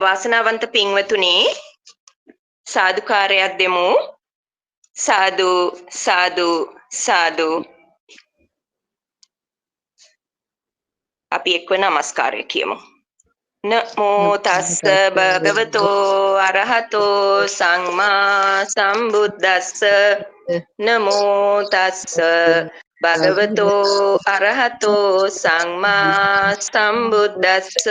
වාසනාවන්ත පින්වතුනි, සාදුකාරයක් දෙමු. සාදු සාදු සාදු. අපි එක්ව නමස්කාරය කියමු. නමෝ තස්ස භගවතෝ අරහතෝ සම්මා සම්බුද්දස්ස. නමෝ තස්ස භගවතෝ අරහතෝ සම්මා සම්බුද්දස්ස.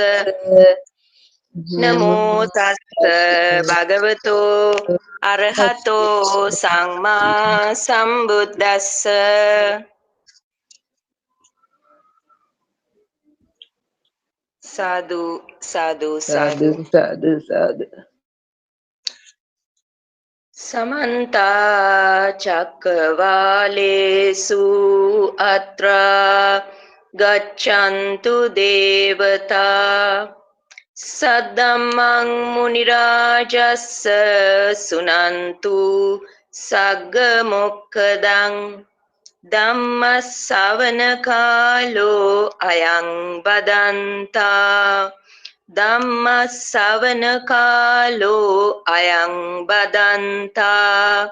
නමෝ තස්ස භගවතෝ අරහතෝ සම්මා සම්බුද්දස්ස. සාදු සාදු සාදු සාදු සාදු. සමන්ත චක්කවාලේසු අත්‍රා ගච්ඡන්තු දේවතා සද්දම්මං මුනි රාජස්ස සුනන්තු සග්ග මොක්ඛදං. ධම්ම ශවන කාලෝ අයං බදන්තා. ධම්ම ශවන කාලෝ අයං බදන්තා.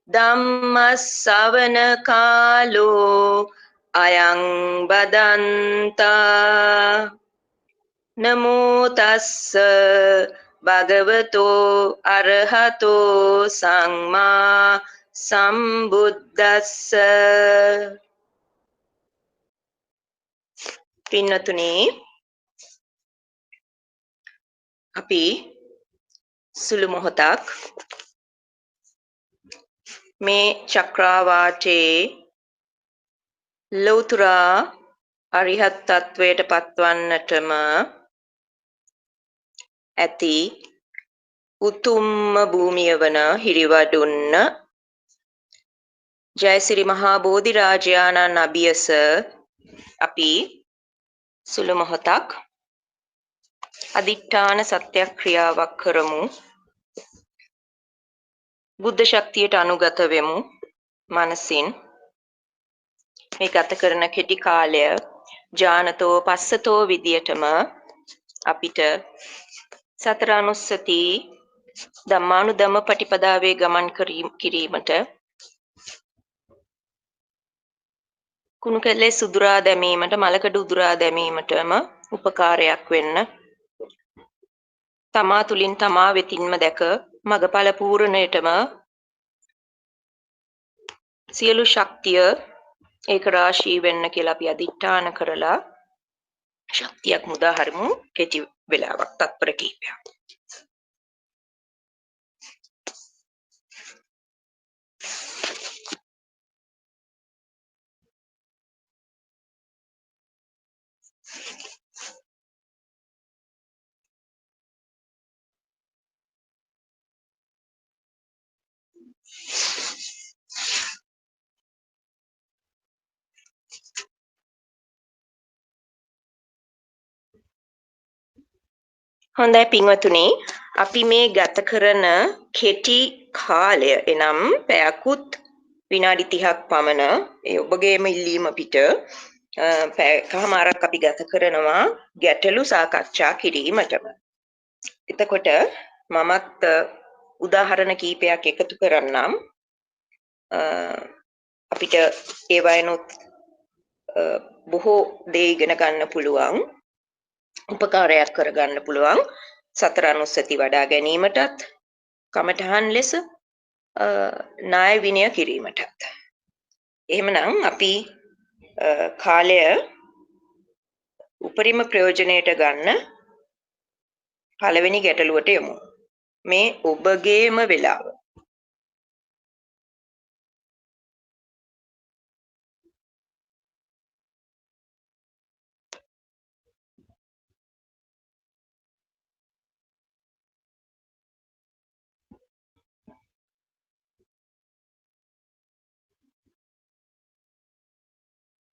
ධම්ම ශවන කාලෝ අයං බදන්තා. නමෝ තස්ස භගවතෝ අරහතෝ සම්මා සම්බුද්දස්ස. පින්වතුනි, අපි සුළු මොහොතක් මේ චක්‍රාවාටේ ලෞතුරා අරිහත් තත්වයට පත්වන්නටම ඇති උතුම්ම භූමිය වන හිරිවඩුන්න ජයසිරි මහා බෝධි රාජයාණන් අභියස අපි සුළු මොහොතක් අදිඨාන සත්‍යක්‍රියාවක් කරමු. බුද්ධ ශක්තියට අනුගත වෙමු මනසින්. මේ ගත කරන කෙටි කාලය ඥානතෝ පස්සතෝ විදියටම අපිට සතර අනුස්සති ධම්මානුධම්ම පටිපදාවේ ගමන් කිරීමට කුණු කැලේ සුදුරා දැමීමට, මලකඩ උදුරා දැමීමටම උපකාරයක් වෙන්න, තමා තුලින් තමා වෙතින්ම දැක මගඵල පූර්ණයටම සියලු ශක්තිය ඒක රාශී වෙන්න කියලා අපි අදිඨාන කරලා ශක්තියක් මුදා හරිමු කෙටි වෙලාවක්, තත්පර කිහිපයක්. හොඳයි පින්වතුනි, අපි මේ ගත කරන කෙටි කාලය එනම් පැයකුත් විනාඩි 30ක් පමණ, ඒ ඔබගේම ඉල්ලීම පිට පැයකමාරක් අපි ගත කරනවා ගැටලු සාකච්ඡා කිරීමටම. එතකොට මමත් උදාහරණ කීපයක් එකතු කරන්නම්. අපිට ඒවයිනුත් බොහෝ දේ ඉගෙන ගන්න පුළුවන්, උපකාරයක් කරගන්න පුළුවන් සතර අනුස්සති වඩා ගැනීමටත්, කමඨහන් ලෙස ණය විනය කිරීමටත්. එහෙමනම් අපි කාලය උපරිම ප්‍රයෝජනයට ගන්න පළවෙනි ගැටලුවට යමු. මේ ඔබගේම වෙලාව.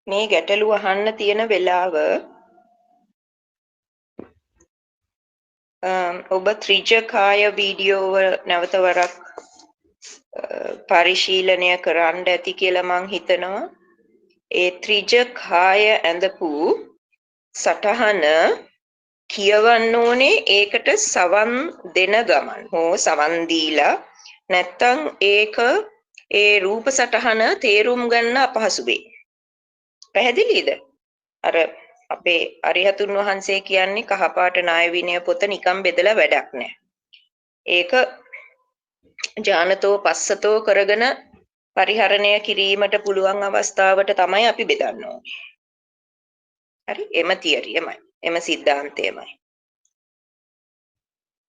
මේ ගැටලුව අහන්න තියෙන වෙලාව ඔබ ත්‍රිජකාය වීඩියෝව නැවත වරක් පරිශීලනය කරන්න ඇති කියලා මං හිතනවා. ඒ ත්‍රිජකාය ඇඳපු සටහන කියවන්න ඕනේ ඒකට සවන් දෙන ගමන් හෝ සවන් දීලා නැත්තම් ඒක ඒ රූප සටහන තේරුම් ගන්න අපහසු වෙයි. පැහැදිලිද? අර අපේ අරිහතුන් වහන්සේ කියන්නේ කහපාට ණය විනය පොත නිකන් බෙදලා වැඩක් නෑ. ඒක ඥානතෝ පස්සතෝ කරගෙන පරිහරණය කිරීමට පුළුවන් අවස්ථාවට තමයි අපි බෙදන්න ඕනේ. හරි? එම තියරියමයි. එම සිද්ධාන්තයමයි.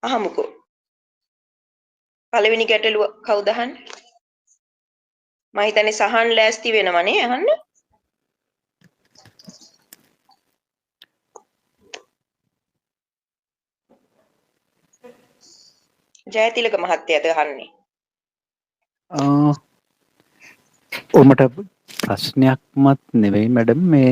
අහමුකෝ. පළවෙනි ගැටලුව කවුද අහන්නේ? මම හිතන්නේ සහන් ලෑස්ති වෙනවනේ අහන්න. ජයතිලක මහත්තයාද අහන්නේ? ඔව් මට ප්‍රශ්නයක්මත් නෙවෙයි මැඩම්, මේ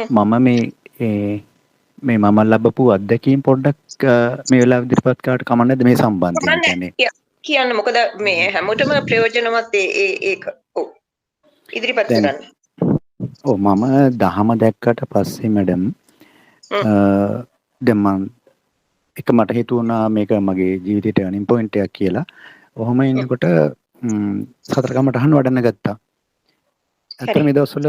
මම මේ මම ලැබපු අත්දැකීම් පොඩ්ඩක් මේ වෙලාව ඉදිරිපත් කරාට කමක් නැද්ද මේ සම්බන්ධයෙන්? කියන්නේ කියන්න, මොකද මේ හැමෝටම ප්‍රයෝජනවත් ඒ ඒක. ඔව් ඉදිරිපත් කරන්න. ඔව් මම දහම දැක්කට පස්සේ මැඩම් දැන් මම එක මට හිතුණා මේක මගේ ජීවිතේට ටර්නින් පොයින්ට් එකක් කියලා. ඔහොම ඉන්නකොට සතර කමටහන් වඩන්න ගත්තා. ඇත්තටම මේ දවස්වල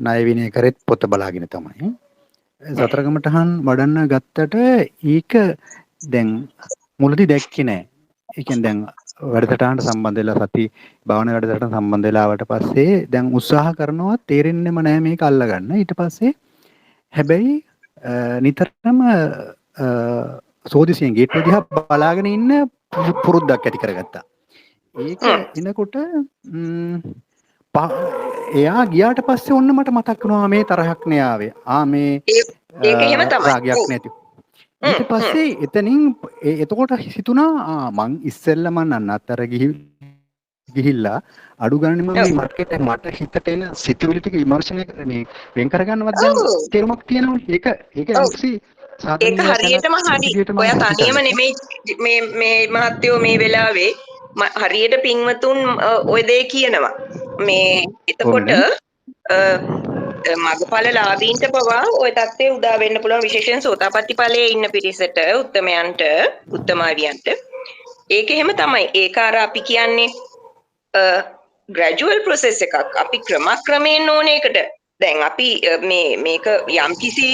ණය විනය කරෙත් පොත බලාගෙන තමයි. සතර කමටහන් වඩන්න ගත්තට ඒක දැන් මුලදී දැක්කේ නෑ. ඒ කියන්නේ දැන් වැඩසටහනට සම්බන්ධ වෙලා සති භාවනා වැඩසටහන සම්බන්ධ වෙලා ආවට පස්සේ දැන් උත්සාහ කරනවා තේරෙන්නෙම නෑ මේක අල්ලගන්න. ඊට පස්සේ හැබැයි නිතරම සෝදිසියෙන් ගේට්ටුව දිහා බලාගෙන ඉන්න පුරුද්දක් ඇති කරගත්තා. ඒක එනකොට එයා ගියාට පස්සේ ඔන්න මට මතක් වුණා මේ තරහක් නේ ආවේ. ආ මේ ඒක එහෙම තමයි. රාගයක් නැති. ඊට පස්සේ එතනින් එතකොට හිතුණා ආ මං ඉස්සෙල්ලා මං අන්නතර ගිහිල්ලා අඩු ගානේ මම මේ මට හිතට එන සිතුවිලි ටික විමර්ශනය මේ වෙන් කරගන්නවත් දැන් තේරුමක් තියෙනවනේ. ඒක ඒක යම්කිසි ඒක හරියටම හරි. ඔයා තනියම නෙමෙයි මේ මේ මහත්තයෝ මේ වෙලාවේ හරියට පින්වතුන් ඔය දේ කියනවා. මේ එතකොට මගඵල ලාභීන්ට පවා ඔය තත්ත්වය උදා වෙන්න පුළුවන්, විශේෂයෙන් සෝතාපට්ටි ඵලයේ ඉන්න පිරිසට, උත්තමයන්ට, උත්තමාවියන්ට. ඒක එහෙම තමයි. ඒක අර අපි කියන්නේ ග්‍රැජුවල් ප්‍රොසෙස් එකක්. අපි ක්‍රමක්‍රමයෙන් ඕන එකට. දැන් අපි මේ මේක යම්කිසි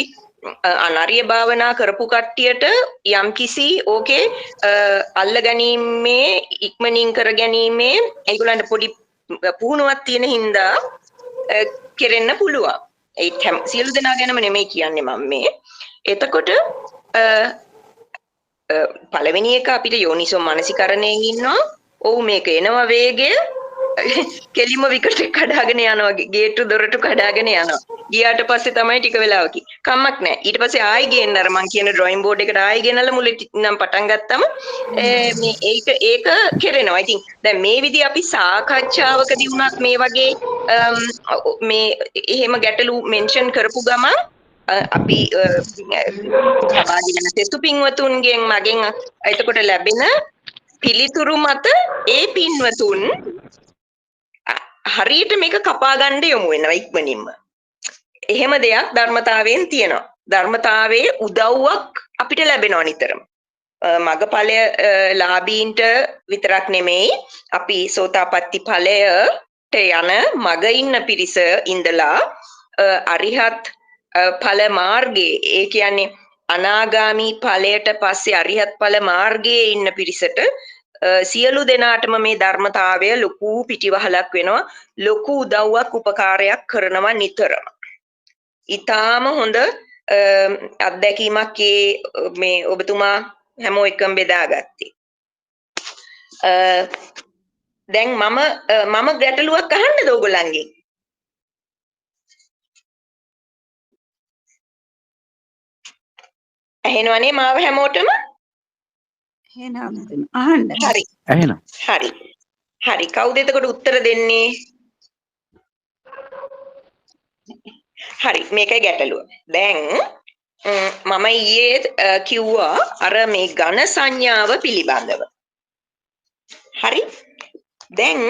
අනරිය භාවනා කරපු කට්ටියට යම්කිසි ඕකේ අල්ල ගැනීමේ ඉක්මනින් කර ගැනීමේ ඒගොල්ලන්ට පොඩි පුහුණුවක් තියෙන හින්දා කෙරෙන්න පුළුවන්. ඒ සියලු දෙනා ගැනම නෙමෙයි කියන්නේ මම මේ. එතකොට පළවෙනි එක අපිට යෝනිසෝ මනසිකරණයෙන් ඉන්නවා. ඔව් මේක එනවා වේගය කෙලිම විකට කඩාගෙන යනවා, ගේට්ටු දොරටු කඩාගෙන යනවා. ගියාට පස්සේ තමයි ටික වෙලාවකින් කමක් නැහැ. ඊට පස්සේ ආයි ගේන්න අර මං කියන ඩ්‍රොයින් බෝඩ් එකට ආයි ගෙනල්ලා මුලින් නම් පටන් ගත්තම මේ ඒක ඒක කෙරෙනවා. ඉතින් දැන් මේ විදිහ අපි සාකච්ඡාවකදී වුණත් මේ වගේ මේ එහෙම ගැටලු මෙන්ෂන් කරපු ගමන් අපි සභාවේ වෙන සෙසු පින්වතුන්ගෙන් මගෙන් එතකොට ලැබෙන පිළිතුරු මත ඒ පින්වතුන් හරියට මේක කපා ගන්න යොමු වෙනවා ඉක්මනින්ම. එහෙම දෙයක් ධර්මතාවයෙන් තියෙනවා. ධර්මතාවයේ උදව්වක් අපිට ලැබෙනවා නිතරම. මගඵලය ලාභීන්ට විතරක් නෙමෙයි, අපි සෝතාපට්ටි ඵලයට යන මග ඉන්න පිරිස ඉඳලා අරිහත් ඵල මාර්ගයේ, ඒ කියන්නේ අනාගාමී ඵලයට පස්සේ අරිහත් ඵල මාර්ගයේ ඉන්න පිරිසට සියලු දෙනාටම මේ ධර්මතාවය ලොකු පිටිවහලක් වෙනවා, ලොකු උදව්වක් උපකාරයක් කරනවා නිතරම. ඊටාම හොඳ අත්දැකීමක් මේ ඔබතුමා හැමෝ එකම බෙදාගත්තේ. දැන් මම මම ගැටලුවක් අහන්නද ඕගොල්ලන්ගෙන්? ඇහෙනවනේ මාව හැමෝටම? ඇහෙනවා අහන්න. හරි. ඇහෙනවා. හරි. හරි. කවුද එතකොට උත්තර දෙන්නේ? හරි, මේකයි ගැටලුව. දැන් මම ඊයේ කිව්වා අර මේ ඝන සංඥාව පිළිබඳව. හරි. දැන්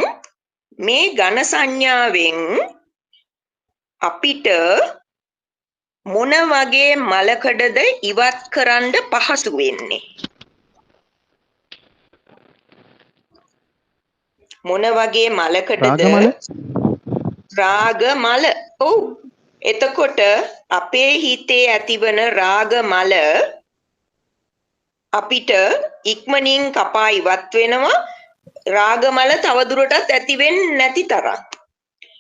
මේ ඝන සංඥාවෙන් අපිට මොන වගේ මලකඩද ඉවත් කරන්න පහසු වෙන්නේ? මොන වගේ මලකඩද? රාග මල. ඔව්. එතකොට අපේ හිතේ ඇතිවන රාග මල අපිට ඉක්මනින් කපා ඉවත් වෙනවා. රාග මල තවදුරටත් ඇති වෙන්නේ නැති තරම්.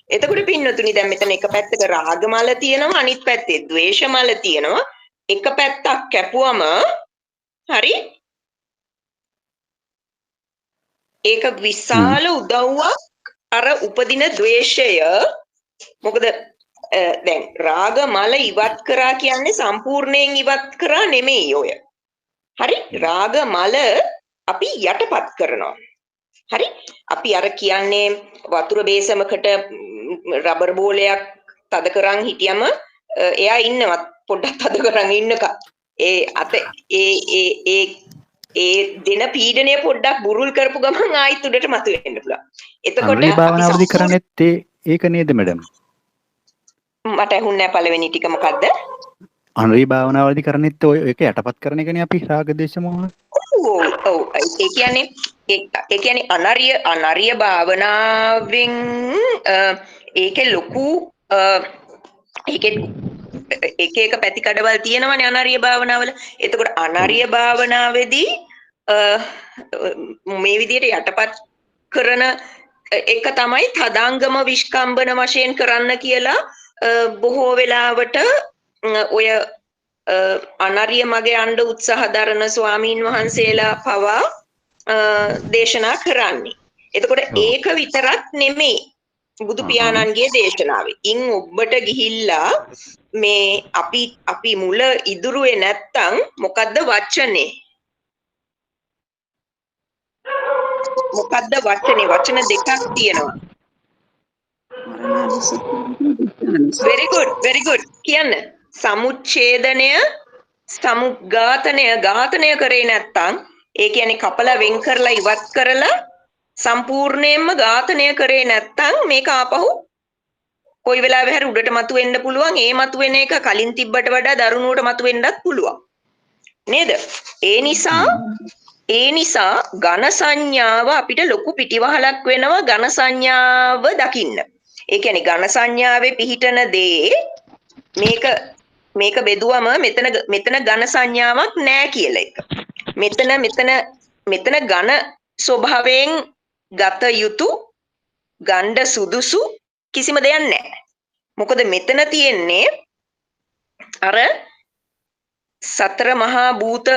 එතකොට පින්නතුනි දැන් මෙතන එක පැත්තක රාග මල තියෙනවා, අනිත් පැත්තේ ද්වේෂ මල තියෙනවා. එක පැත්තක් කැපුවම හරි ඒක විශාල උදව්වක් අර උපදින ද්වේෂය. මොකද දැන් රාග මල ඉවත් කරා කියන්නේ සම්පූර්ණයෙන් ඉවත් කරා නෙමෙයි ඔය. හරි, රාග මල අපි යටපත් කරනවා. හරි, අපි අර කියන්නේ වතුර බේසමකට රබර් බෝලයක් තද කරන් හිටියම එයා ඉන්නවා පොඩ්ඩක් තද කරන් ඉන්නකම්. ඒ අත ඒ ඒ ඒ ඒ දෙන පීඩනය පොඩ්ඩක් බුරුල් කරපු ගමන් ආයිත් උඩට මතුවෙන්න පුළුවන්. එතකොට අපි භාවනාවේදී කරන්නේත් ඒක නේද මැඩම්? මට ඇහුන්නේ නැහැ පළවෙනි ටික මොකද්ද? අනරි භාවනාවේදී කරන්නේත් ඔය ඒක යටපත් කරන එකනේ අපි රාග දේශ මොහ. ඔව් ඔව්, ඒ කියන්නේ ඒ කියන්නේ අනරිය භාවනාවෙන් ඒකේ ලොකු ඒකේ එක එක පැති කඩවල් තියෙනවනේ අනරිය භාවනාවල. එතකොට අනරිය භාවනාවේදී මේ විදිහට යටපත් කරන එක තමයි තදංගම විස්කම්බන වශයෙන් කරන්න කියලා බොහෝ වෙලාවට ඔය අනරිය මගේ යන්න උත්සාහ දරන ස්වාමීන් වහන්සේලා පවා දේශනා කරන්නේ. එතකොට ඒක විතරක් නෙමෙයි බුදු පියාණන්ගේ දේශනාවේ. ඉන් ඔබට ගිහිල්ලා මේ අපි මුල ඉදුරුවේ නැත්තම් මොකද්ද වචනේ? මොකද්ද වචනේ? වචන දෙකක් තියෙනවා. Very good, very good. කියන්න. සමුච්ඡේදනය, සමුග්ඝාතනය, ඝාතනය කරේ නැත්තම් ඒ කියන්නේ කපලා වෙන් කරලා ඉවත් කරලා සම්පූර්ණයෙන්ම ඝාතනය කරේ නැත්තම් මේක ආපහු කොයි වෙලාවෙ හරි උඩට මතුවෙන්න පුළුවන්. ඒ මතුවෙන එක කලින් තිබ්බට වඩා දරුණුවට මතුවෙන්නත් පුළුවන්. නේද? ඒ නිසා ඝන සංඥාව අපිට ලොකු පිටිවහලක් වෙනවා ඝන සංඥාව දකින්න. ඒ කියන්නේ ඝන සංඥාවේ පිහිටන දේ මේක බෙදුවම මෙතන ඝන සංඥාවක් නෑ කියලා එක. මෙතන මෙතන මෙතන ඝන ස්වභාවයෙන් ගත යුතු ගණ්ඩ සුදුසු කිසිම දෙයක් නෑ. මොකද මෙතන තියෙන්නේ අර සතර මහා භූත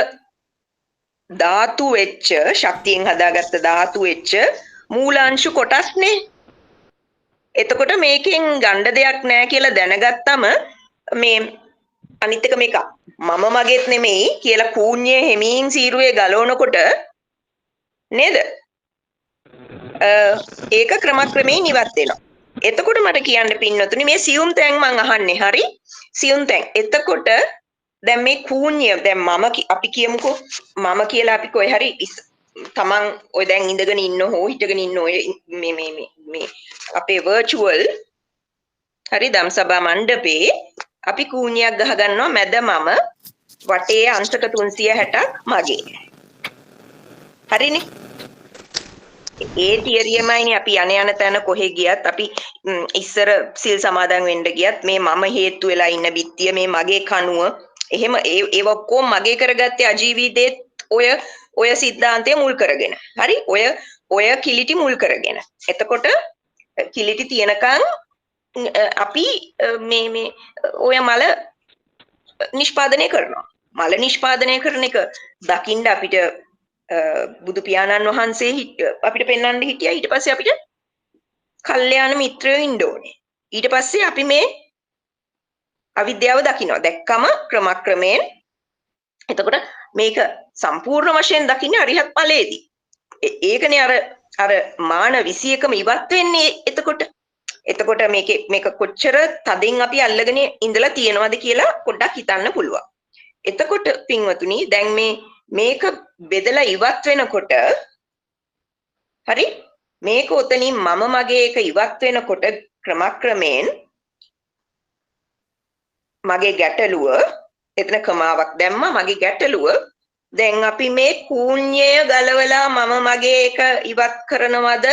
ධාතු වෙච්ච ශක්තියෙන් හදාගත්ත ධාතු වෙච්ච මූලාංශු කොටස්නේ. එතකොට මේකෙන් ගණ්ඩ දෙයක් නෑ කියලා දැනගත්තම මේ අනිත් එක මේක මම මගේත් නෙමෙයි කියලා කූඤ්ඤේ හිමින් සීරුවේ ගලවනකොට නේද? ඒක ක්‍රමක්‍රමයෙන් ඉවත් වෙනවා. එතකොට මට කියන්න පින්නතුනි මේ සියුම් තැන් මං අහන්නේ හරි? සියුම් තැන්. එතකොට දැන් මේ කූඤ්ඤය දැන් මම අපි කියමුකෝ මම කියලා අපි කොයි හරි තමන් ඔය දැන් ඉඳගෙන ඉන්න හෝ හිටගෙන ඉන්න ඔය මේ මේ මේ මේ අපේ වර්චුවල් හරි ධම්සභා මණ්ඩපේ අපි කූඤ්ඤයක් ගහ ගන්නවා මැද මම වටේ අංශක 360ක් මගේ. හරිනේ? ඒ තියරියමයිනේ අපි යන යන තැන කොහෙ ගියත් අපි ඉස්සර සිල් සමාදන් වෙන්න ගියත් මේ මම හේතු වෙලා ඉන්න බිත්තිය මේ මගේ කණුව එහෙම ඒව ඔක්කොම මගේ කරගත්තේ අජීවීදේත් ඔය සිද්ධාන්තය මුල් කරගෙන. හරි? ඔය කිලිටි මුල් කරගෙන. එතකොට කිලිටි තියනකන් අපි මේ මේ ඔය මල නිෂ්පාදනය කරනවා. මල නිෂ්පාදනය කරන එක දකින්න අපිට බුදු පියාණන් වහන්සේ අපිට පෙන්වන්න හිටියා. ඊට පස්සේ අපිට කල්යාණ මිත්‍රයෝ ඉන්න ඕනේ. ඊට පස්සේ අපි මේ අවිද්‍යාව දකින්නවා. දැක්කම ක්‍රමක්‍රමයෙන් එතකොට මේක සම්පූර්ණ වශයෙන් දකින්නේ අරිහත් ඵලයේදී. ඒකනේ අර අර මාන 21ම ඉවත් වෙන්නේ එතකොට. එතකොට මේක කොච්චර තදින් අපි අල්ලගෙන ඉඳලා තියෙනවද කියලා පොඩ්ඩක් හිතන්න පුළුවන්. එතකොට පින්වතුනි දැන් මේක බෙදලා ඉවත් වෙනකොට හරි මේක ඔතනින් මම මගේ එක ඉවත් වෙනකොට ක්‍රමක්‍රමයෙන් මගේ ගැටලුව එතන කමාවක් දැම්මා. මගේ ගැටලුව දැන් අපි මේ කූඤ්ඤය ගලවලා මම මගේ එක ඉවත් කරනවද?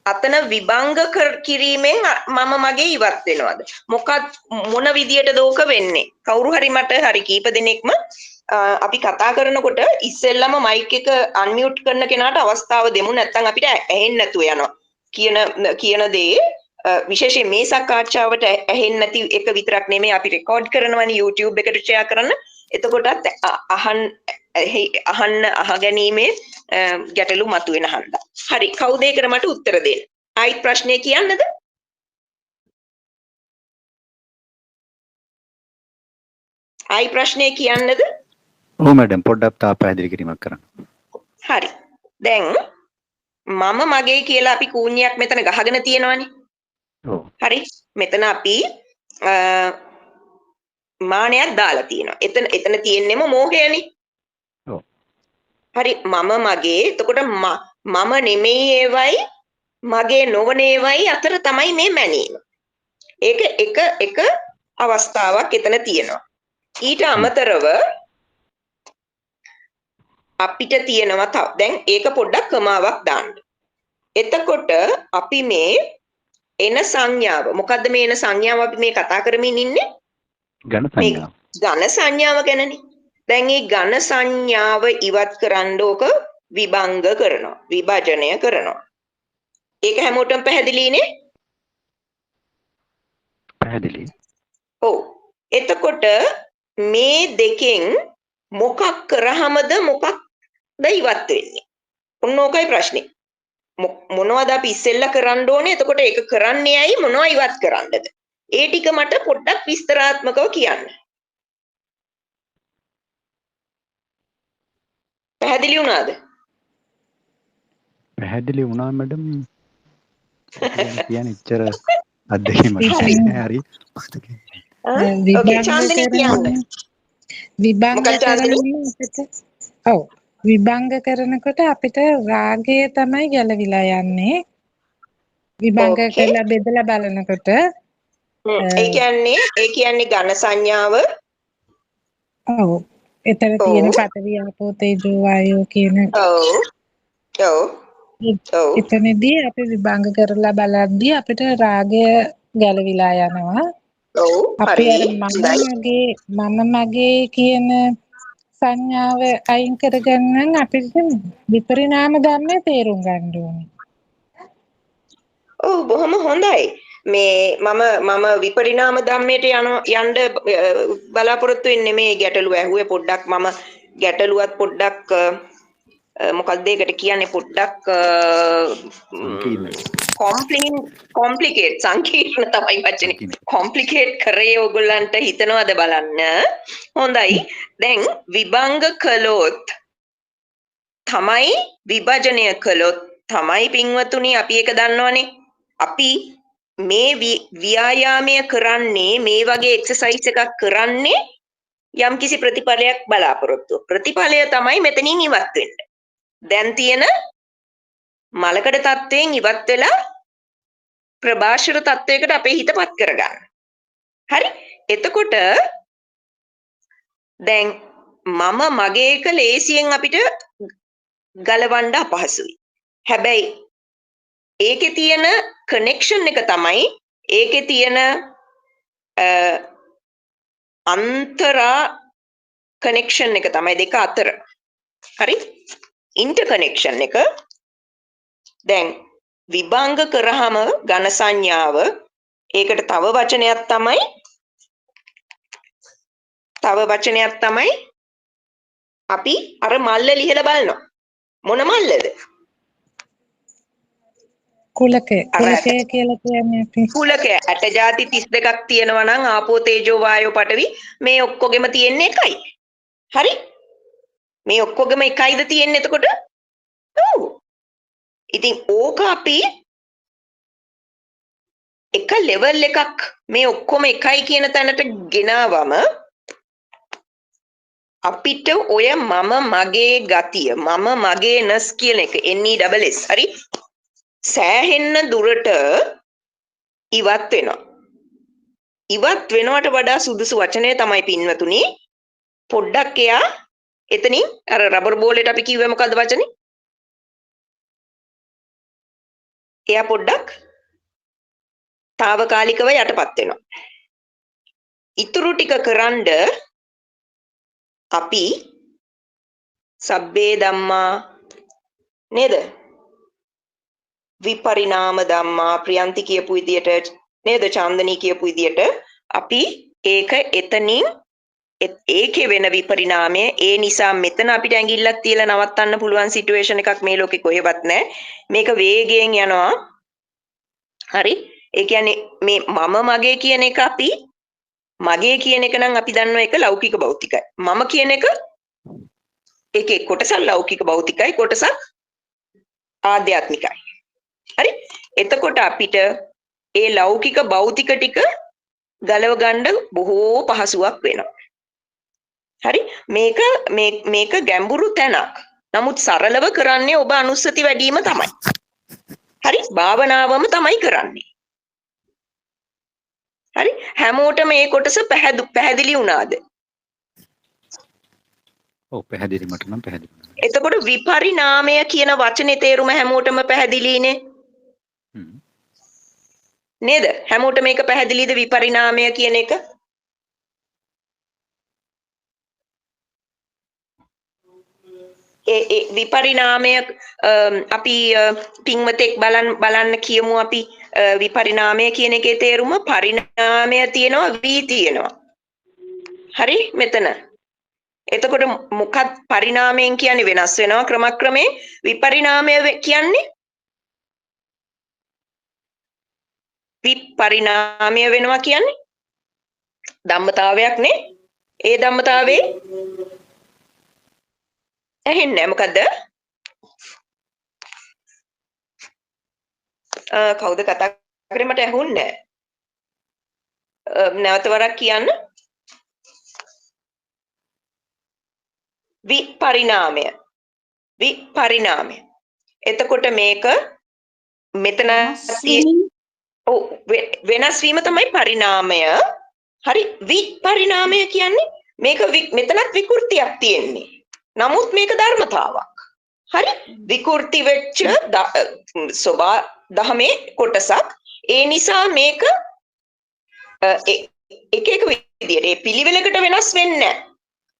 අතන විභංග කිරීමෙන් මම මගේ ඉවත් වෙනවද? මොකක් මොන විදියටද ඕක වෙන්නේ? කවුරු හරි මට හරි කීප දෙනෙක්ම අපි කතා කරනකොට ඉස්සෙල්ලම මයික් එක අන්මියුට් කරන කෙනාට අවස්ථාව දෙමු, නැත්නම් අපිට ඇහෙන්නේ නැතුව යනවා කියන කියන දේ. විශේෂයෙන් මේ සාකච්ඡාවට ඇහෙන්නේ නැති එක විතරක් නෙමෙයි, අපි රෙකෝඩ් කරනවනේ YouTube එකට ෂෙයා කරන්න. එතකොටත් අහන්න අහගැනීමේ ගැටලු මතුවෙන හන්දා. හරි, කවුද ඒකට මට උත්තර දෙන්නේ? ආයිත් ප්‍රශ්නේ කියන්නද? ආයි ප්‍රශ්නේ කියන්නද? ඔව් මැඩම්, පොඩ්ඩක් තා පැහැදිලි කිරීමක් කරන්න. හරි. දැන් මම මගේ කියලා අපි කූඤ්ඤයක් මෙතන ගහගෙන තියෙනවනේ. ඔව්. හරි. මෙතන අපි මානයක් දාලා තියෙනවා. එතන එතන තියෙන්නෙම මෝහයනේ. ඔව්. හරි, මම මගේ. එතකොට මම නෙමෙයි ඒවයි මගේ නොවන ඒවයි අතර තමයි මේ මැනීම. ඒක එක එක අවස්ථාවක් එතන තියෙනවා. ඊට අමතරව අපිට තියෙනවා තව, දැන් ඒක පොඩ්ඩක් කමාවක් දාන්න. එතකොට අපි මේ එන සංඥාව, මොකද්ද මේ එන සංඥාව අපි මේ කතා කරමින් ඉන්නේ? ඝන සංඥාව. ඝන සංඥාව ගැනනේ. දැන් මේ ඝන සංඥාව ඉවත් කරන්න ඕක විභංග කරනවා, විභජනය කරනවා. ඒක හැමෝටම පැහැදිලිනේ? පැහැදිලි. ඔව්. එතකොට මේ දෙකෙන් මොකක් කරාමද මොකක්ද ඉවත් වෙන්නේ? ඔන්න ඕකයි ප්‍රශ්නේ. මොනවද අපි ඉස්සෙල්ලා කරන්න ඕනේ? එතකොට ඒක කරන්නේ ඇයි? මොනවා ඉවත් කරන්නද? ඒ ටික මට පොඩ්ඩක් විස්තරාත්මකව කියන්න. පැහැදිලි වුණාද? පැහැදිලි වුණා මැඩම්. කියන්නේ ඉච්චර අත්දැකීමක් නෑ. හරි. ඕකේ චාන්දනී කියන්න. විභංග කරනකොට, ඔව්, විභංග කරනකොට අපිට රාගය තමයි ගැලවිලා යන්නේ. විභංග කරලා බෙදලා බලනකොට ඒ කියන්නේ ඝන සංඥාව. ඔව්. එතන තියෙන පඨවි ආපෝ තේජෝ වායෝ කියන. ඔව්. ඔව්. ඔව්. එතනදී අපි විභංග කරලා බලද්දී අපිට රාගය ගැලවිලා යනවා. ඔව්. අපි අර මම මගේ කියන සංඥාව අයින් කරගන්න අපිට විපරිණාම ධර්මය තේරුම් ගන්න ඕනේ. ඔව්, බොහොම හොඳයි. මේ මම විපරිණාම ධර්මයට යන්න බලාපොරොත්තු වෙන්නේ මේ ගැටලුව ඇහුවේ පොඩ්ඩක්. මම ගැටලුවත් පොඩ්ඩක් මොකක්ද ඒකට කියන්නේ, පොඩ්ඩක් කොම්ප්ලිකේට්, සංකීර්ණ තමයි වචනේ. කොම්ප්ලිකේට් කරේ ඔයගොල්ලන්ට හිතනවද බලන්න. හොඳයි. දැන් විභංග කළොත් තමයි, විභජනය කළොත් තමයි පින්වතුනි අපි ඒක දන්නවනේ. අපි මේ ව්‍යායාමය කරන්නේ, මේ වගේ එක්සර්සයිස් එකක් කරන්නේ යම්කිසි ප්‍රතිඵලයක් බලාපොරොත්තු. ප්‍රතිඵලය තමයි මෙතනින් ඉවත් වෙන්න. දැන් තියෙන මලකඩ තත්වයෙන් ඉවත් වෙලා ප්‍රභාෂර තත්වයකට අපේ හිතපත් කරගන්න. හරි? එතකොට දැන් මම මගේ එක ලේසියෙන් අපිට ගලවන්න අපහසුයි. හැබැයි ඒකේ තියෙන කනෙක්ෂන් එක තමයි, ඒකේ තියෙන අන්තරා කනෙක්ෂන් එක තමයි දෙක අතර. හරි? ඉන්ටර්කනෙක්ෂන් එක. දැන් විභංග කරාම ඝන සංඥාව, ඒකට තව වචනයක් තමයි, අපි අර මල්ල ලිහලා බලනවා. මොන මල්ලද? කුලකය. කුලකය කියලා කියන්නේ අපි කුලකය. ඇට ಜಾති 32ක් තියෙනවා නම් ආපෝ තේජෝ වායෝ පඨවි මේ ඔක්කොගෙම තියෙන්නේ එකයි. හරි? මේ ඔක්කොගෙම එකයිද තියෙන්නේ එතකොට? ඔව්. ඉතින් ඕක අපි එක ලෙවල් එකක් මේ ඔක්කොම එකයි කියන තැනට ගෙනාවම අපිට ඔය මම මගේ ගතිය, මම මගේ නස් කියන එක NESS හරි සෑහෙන්න දුරට ඉවත් වෙනවා. ඉවත් වෙනවට වඩා සුදුසු වචනය තමයි පින්වතුනි පොඩ්ඩක් එයා එතනින් අර රබර් බෝලේට අපි කිව්වේ මොකද්ද වචනේ? එයා පොඩ්ඩක් තාවකාලිකව යටපත් වෙනවා. ඉතුරු ටික කරන්ඩ අපි සබ්බේ ධම්මා නේද? විපරිණාම ධම්මා ප්‍රියන්ති කියපු විදියට නේද? චන්දනී කියපු විදියට අපි ඒක එතනින් ඒකේ වෙන විපරිණාමය, ඒ නිසා මෙතන අපිට ඇඟිල්ලක් තියලා නවත්තන්න පුළුවන් සිටුේෂන් එකක් මේ ලෝකේ කොහෙවත් නැහැ. මේක වේගයෙන් යනවා. හරි? ඒ කියන්නේ මේ මම මගේ කියන එක, අපි මගේ කියන එක නම් අපි දන්නවා ඒක ලෞකික භෞතිකයි. මම කියන එක ඒකේ කොටසක් ලෞකික භෞතිකයි, කොටසක් ආධ්‍යාත්මිකයි. හරි? එතකොට අපිට ඒ ලෞකික භෞතික ටික ගලව ගන්න බොහෝ පහසුවක් වෙනවා. හරි? මේක මේක ගැඹුරු තැනක්. නමුත් සරලව කරන්නේ ඔබ අනුස්සති වැඩිම තමයි. හරි? භාවනාවම තමයි කරන්නේ. හරි? හැමෝටම මේ කොටස පැහැදිලි වුණාද? ඔව්, පැහැදිලි. මට නම් පැහැදිලි වුණා. එතකොට විපරිණාමය කියන වචනේ තේරුම හැමෝටම පැහැදිලිනේ? නේද? හැමෝටම මේක පැහැදිලිද විපරිණාමය කියන එක? ඒ ඒ විපරිණාමය අපි පින්වතෙක් බලන්න කියමු. අපි විපරිණාමය කියන එකේ තේරුම, පරිණාමය තියෙනවා, වී තියෙනවා. හරි? මෙතන. එතකොට මොකක් පරිණාමයෙන් කියන්නේ? වෙනස් වෙනවා ක්‍රමක්‍රමයෙන්. විපරිණාමය කියන්නේ විපරිණාමය වෙනවා කියන්නේ ධම්මතාවයක් නේ. ඒ ධම්මතාවේ ඇහෙන්නේ නැහැ. මොකද්ද? කවුද කතා කරේ? මට ඇහුන්නේ නැහැ. නැවත වරක් කියන්න. විපරිණාමය. විපරිණාමය. එතකොට මේක මෙතන ඔව් වෙනස් වීම තමයි පරිණාමය. හරි? විපරිණාමය කියන්නේ මේක මෙතනත් විකෘතියක් තියෙන්නේ. නමුත් මේක ධර්මතාවක්. හරි? විකෘති වෙච්ච සෝබා දහමේ කොටසක්. ඒ නිසා මේක එක එක විදියට ඒ පිළිවෙලකට වෙනස් වෙන්නේ නැහැ.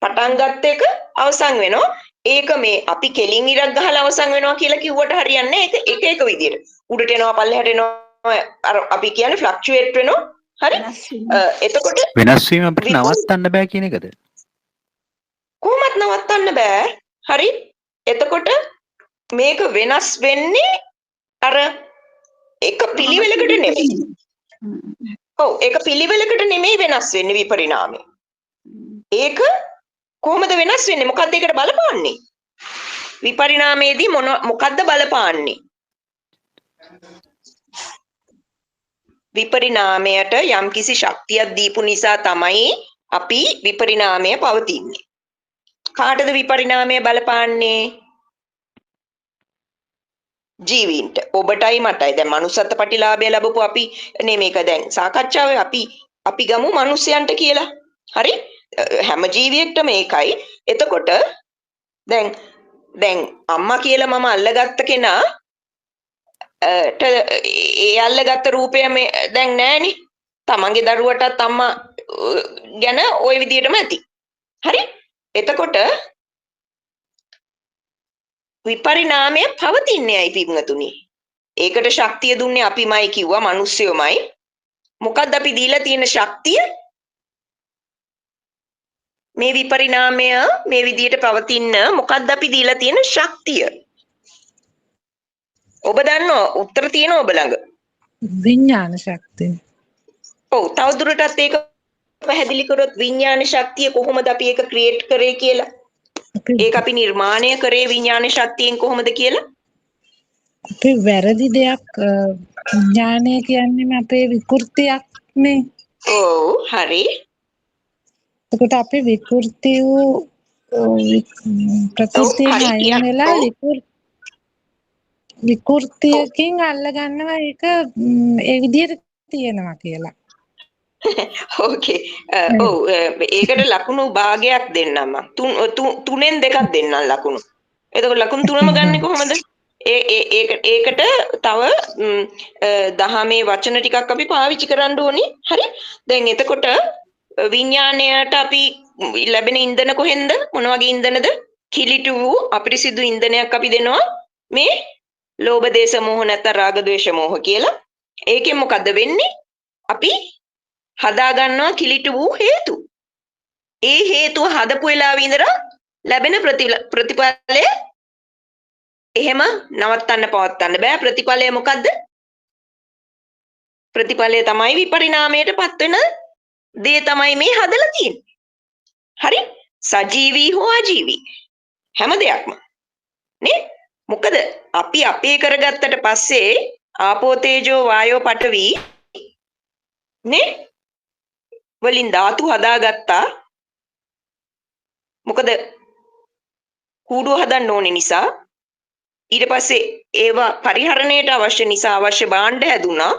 පටන් ගත්ත එක අවසන් වෙනවා. ඒක මේ අපි කෙලින් ඉරක් ගහලා අවසන් වෙනවා කියලා කිව්වට හරියන්නේ නැහැ. ඒක එක එක විදියට උඩට එනවා, පල්ලෙහාට එනවා, අර අපි කියන්නේ ෆ්ලක්චුවේට් වෙනවා. හරි? එතකොට වෙනස් වීම අපිට නවත්තන්න බෑ කියන එකද? කොහොමත් නවත්තන්න බෑ. හරි? එතකොට මේක වෙනස් වෙන්නේ අර එක පිළිවෙලකට නෙමෙයි. ඔව්, ඒක පිළිවෙලකට නෙමෙයි වෙනස් වෙන්නේ විපරිණාමය. ඒක කොහොමද වෙනස් වෙන්නේ? මොකද්ද ඒකට බලපාන්නේ? විපරිණාමයේදී මොකද්ද බලපාන්නේ? විපරිණාමයට යම්කිසි ශක්තියක් දීපු නිසා තමයි අපි විපරිණාමය පවතින්නේ. කාටද විපරිණාමය බලපාන්නේ? ජීවීන්ට. ඔබටයි මටයි. දැන් manussත්ත්ව ප්‍රතිලාභය ලැබපු අපි නේ මේක දැන් සාකච්ඡාවේ අපි ගමු මිනිස්යන්ට කියලා. හරි? හැම ජීවියෙක්ටම ඒකයි. එතකොට දැන් දැන් අම්මා කියලා මම අල්ලගත්ත කෙනා ඒ අල්ලගත්ත රූපය මේ දැන් නෑනේ. තමන්ගේ දරුවටත් අම්මා ගැන ওই විදියටම ඇති. හරි? එතකොට විපරිණාමය පවතින්නේ ඇයි පින්වතුනි? ඒකට ශක්තිය දුන්නේ අපිමයි කිව්වා, මිනිස්සුයෝමයි. මොකද්ද අපි දීලා තියෙන ශක්තිය? මේ විපරිණාමය මේ විදියට පවතින්න මොකද්ද අපි දීලා තියෙන ශක්තිය? ඔබ දන්නවා උත්තර තියෙනවා ඔබ ළඟ. විඥාන ශක්තිය. ඔව්, තවදුරටත් ඒක පැහැදිලි කරොත් විඥාන ශක්තිය කොහොමද අපි ඒක ක්‍රියේට් කරේ කියලා? ඒක අපි නිර්මාණය කරේ විඥාන ශක්තියෙන් කොහොමද කියලා? අපි වැරදි දෙයක් විඥානය කියන්නේම අපේ විකෘතියක් නේ. ඔව්, හරි. එතකොට අපි විකෘති වූ ප්‍රകൃතියෙන් අයින් වෙලා විකෘතියකින් අල්ල ගන්නවා. ඒක ඒ විදිහට තියෙනවා කියලා. ඕකේ. ඔව්, ඒකට ලකුණු භාගයක් දෙන්නම් මං. තුනෙන් දෙකක් දෙන්නම් ලකුණු. එතකොට ලකුණු තුනම ගන්නෙ කොහොමද? ඒ ඒ ඒකට තව දහමේ වචන ටිකක් අපි පාවිච්චි කරන්න ඕනි. හරි? දැන් එතකොට විඥාණයට අපි ලැබෙන ඉන්ධන කොහෙන්ද? මොන වගේ ඉන්ධනද? කිලිටු වූ අපිරිසිදු ඉන්ධනයක් අපි දෙනවා මේ ලෝභ දේශ මොහ නැත්නම් රාග ද්වේෂ මොහ කියලා. ඒකෙන් මොකද්ද වෙන්නේ? අපි හදා ගන්නවා කිලිටු වූ හේතු. ඒ හේතුව හදපු වෙලාවෙ ඉඳලා ලැබෙන ප්‍රතිඵලය එහෙම නවත්තන්න පවත්තන්න බෑ. ප්‍රතිඵලය මොකද්ද? ප්‍රතිඵලය තමයි විපරිණාමයටපත් වෙන දේ තමයි මේ හදලා තියෙන්නේ. හරි? සජීවී හෝ අජීවී හැම දෙයක්ම නේ. මොකද අපි අපේ කරගත්තට පස්සේ ආපෝ තේජෝ වායෝ පඨවි නේ වලින් ධාතු හදාගත්තා. මොකද කූඩුව හදන්න ඕනේ නිසා. ඊට පස්සේ ඒවා පරිහරණයට අවශ්‍ය නිසා අවශ්‍ය භාණ්ඩ හැදුනා.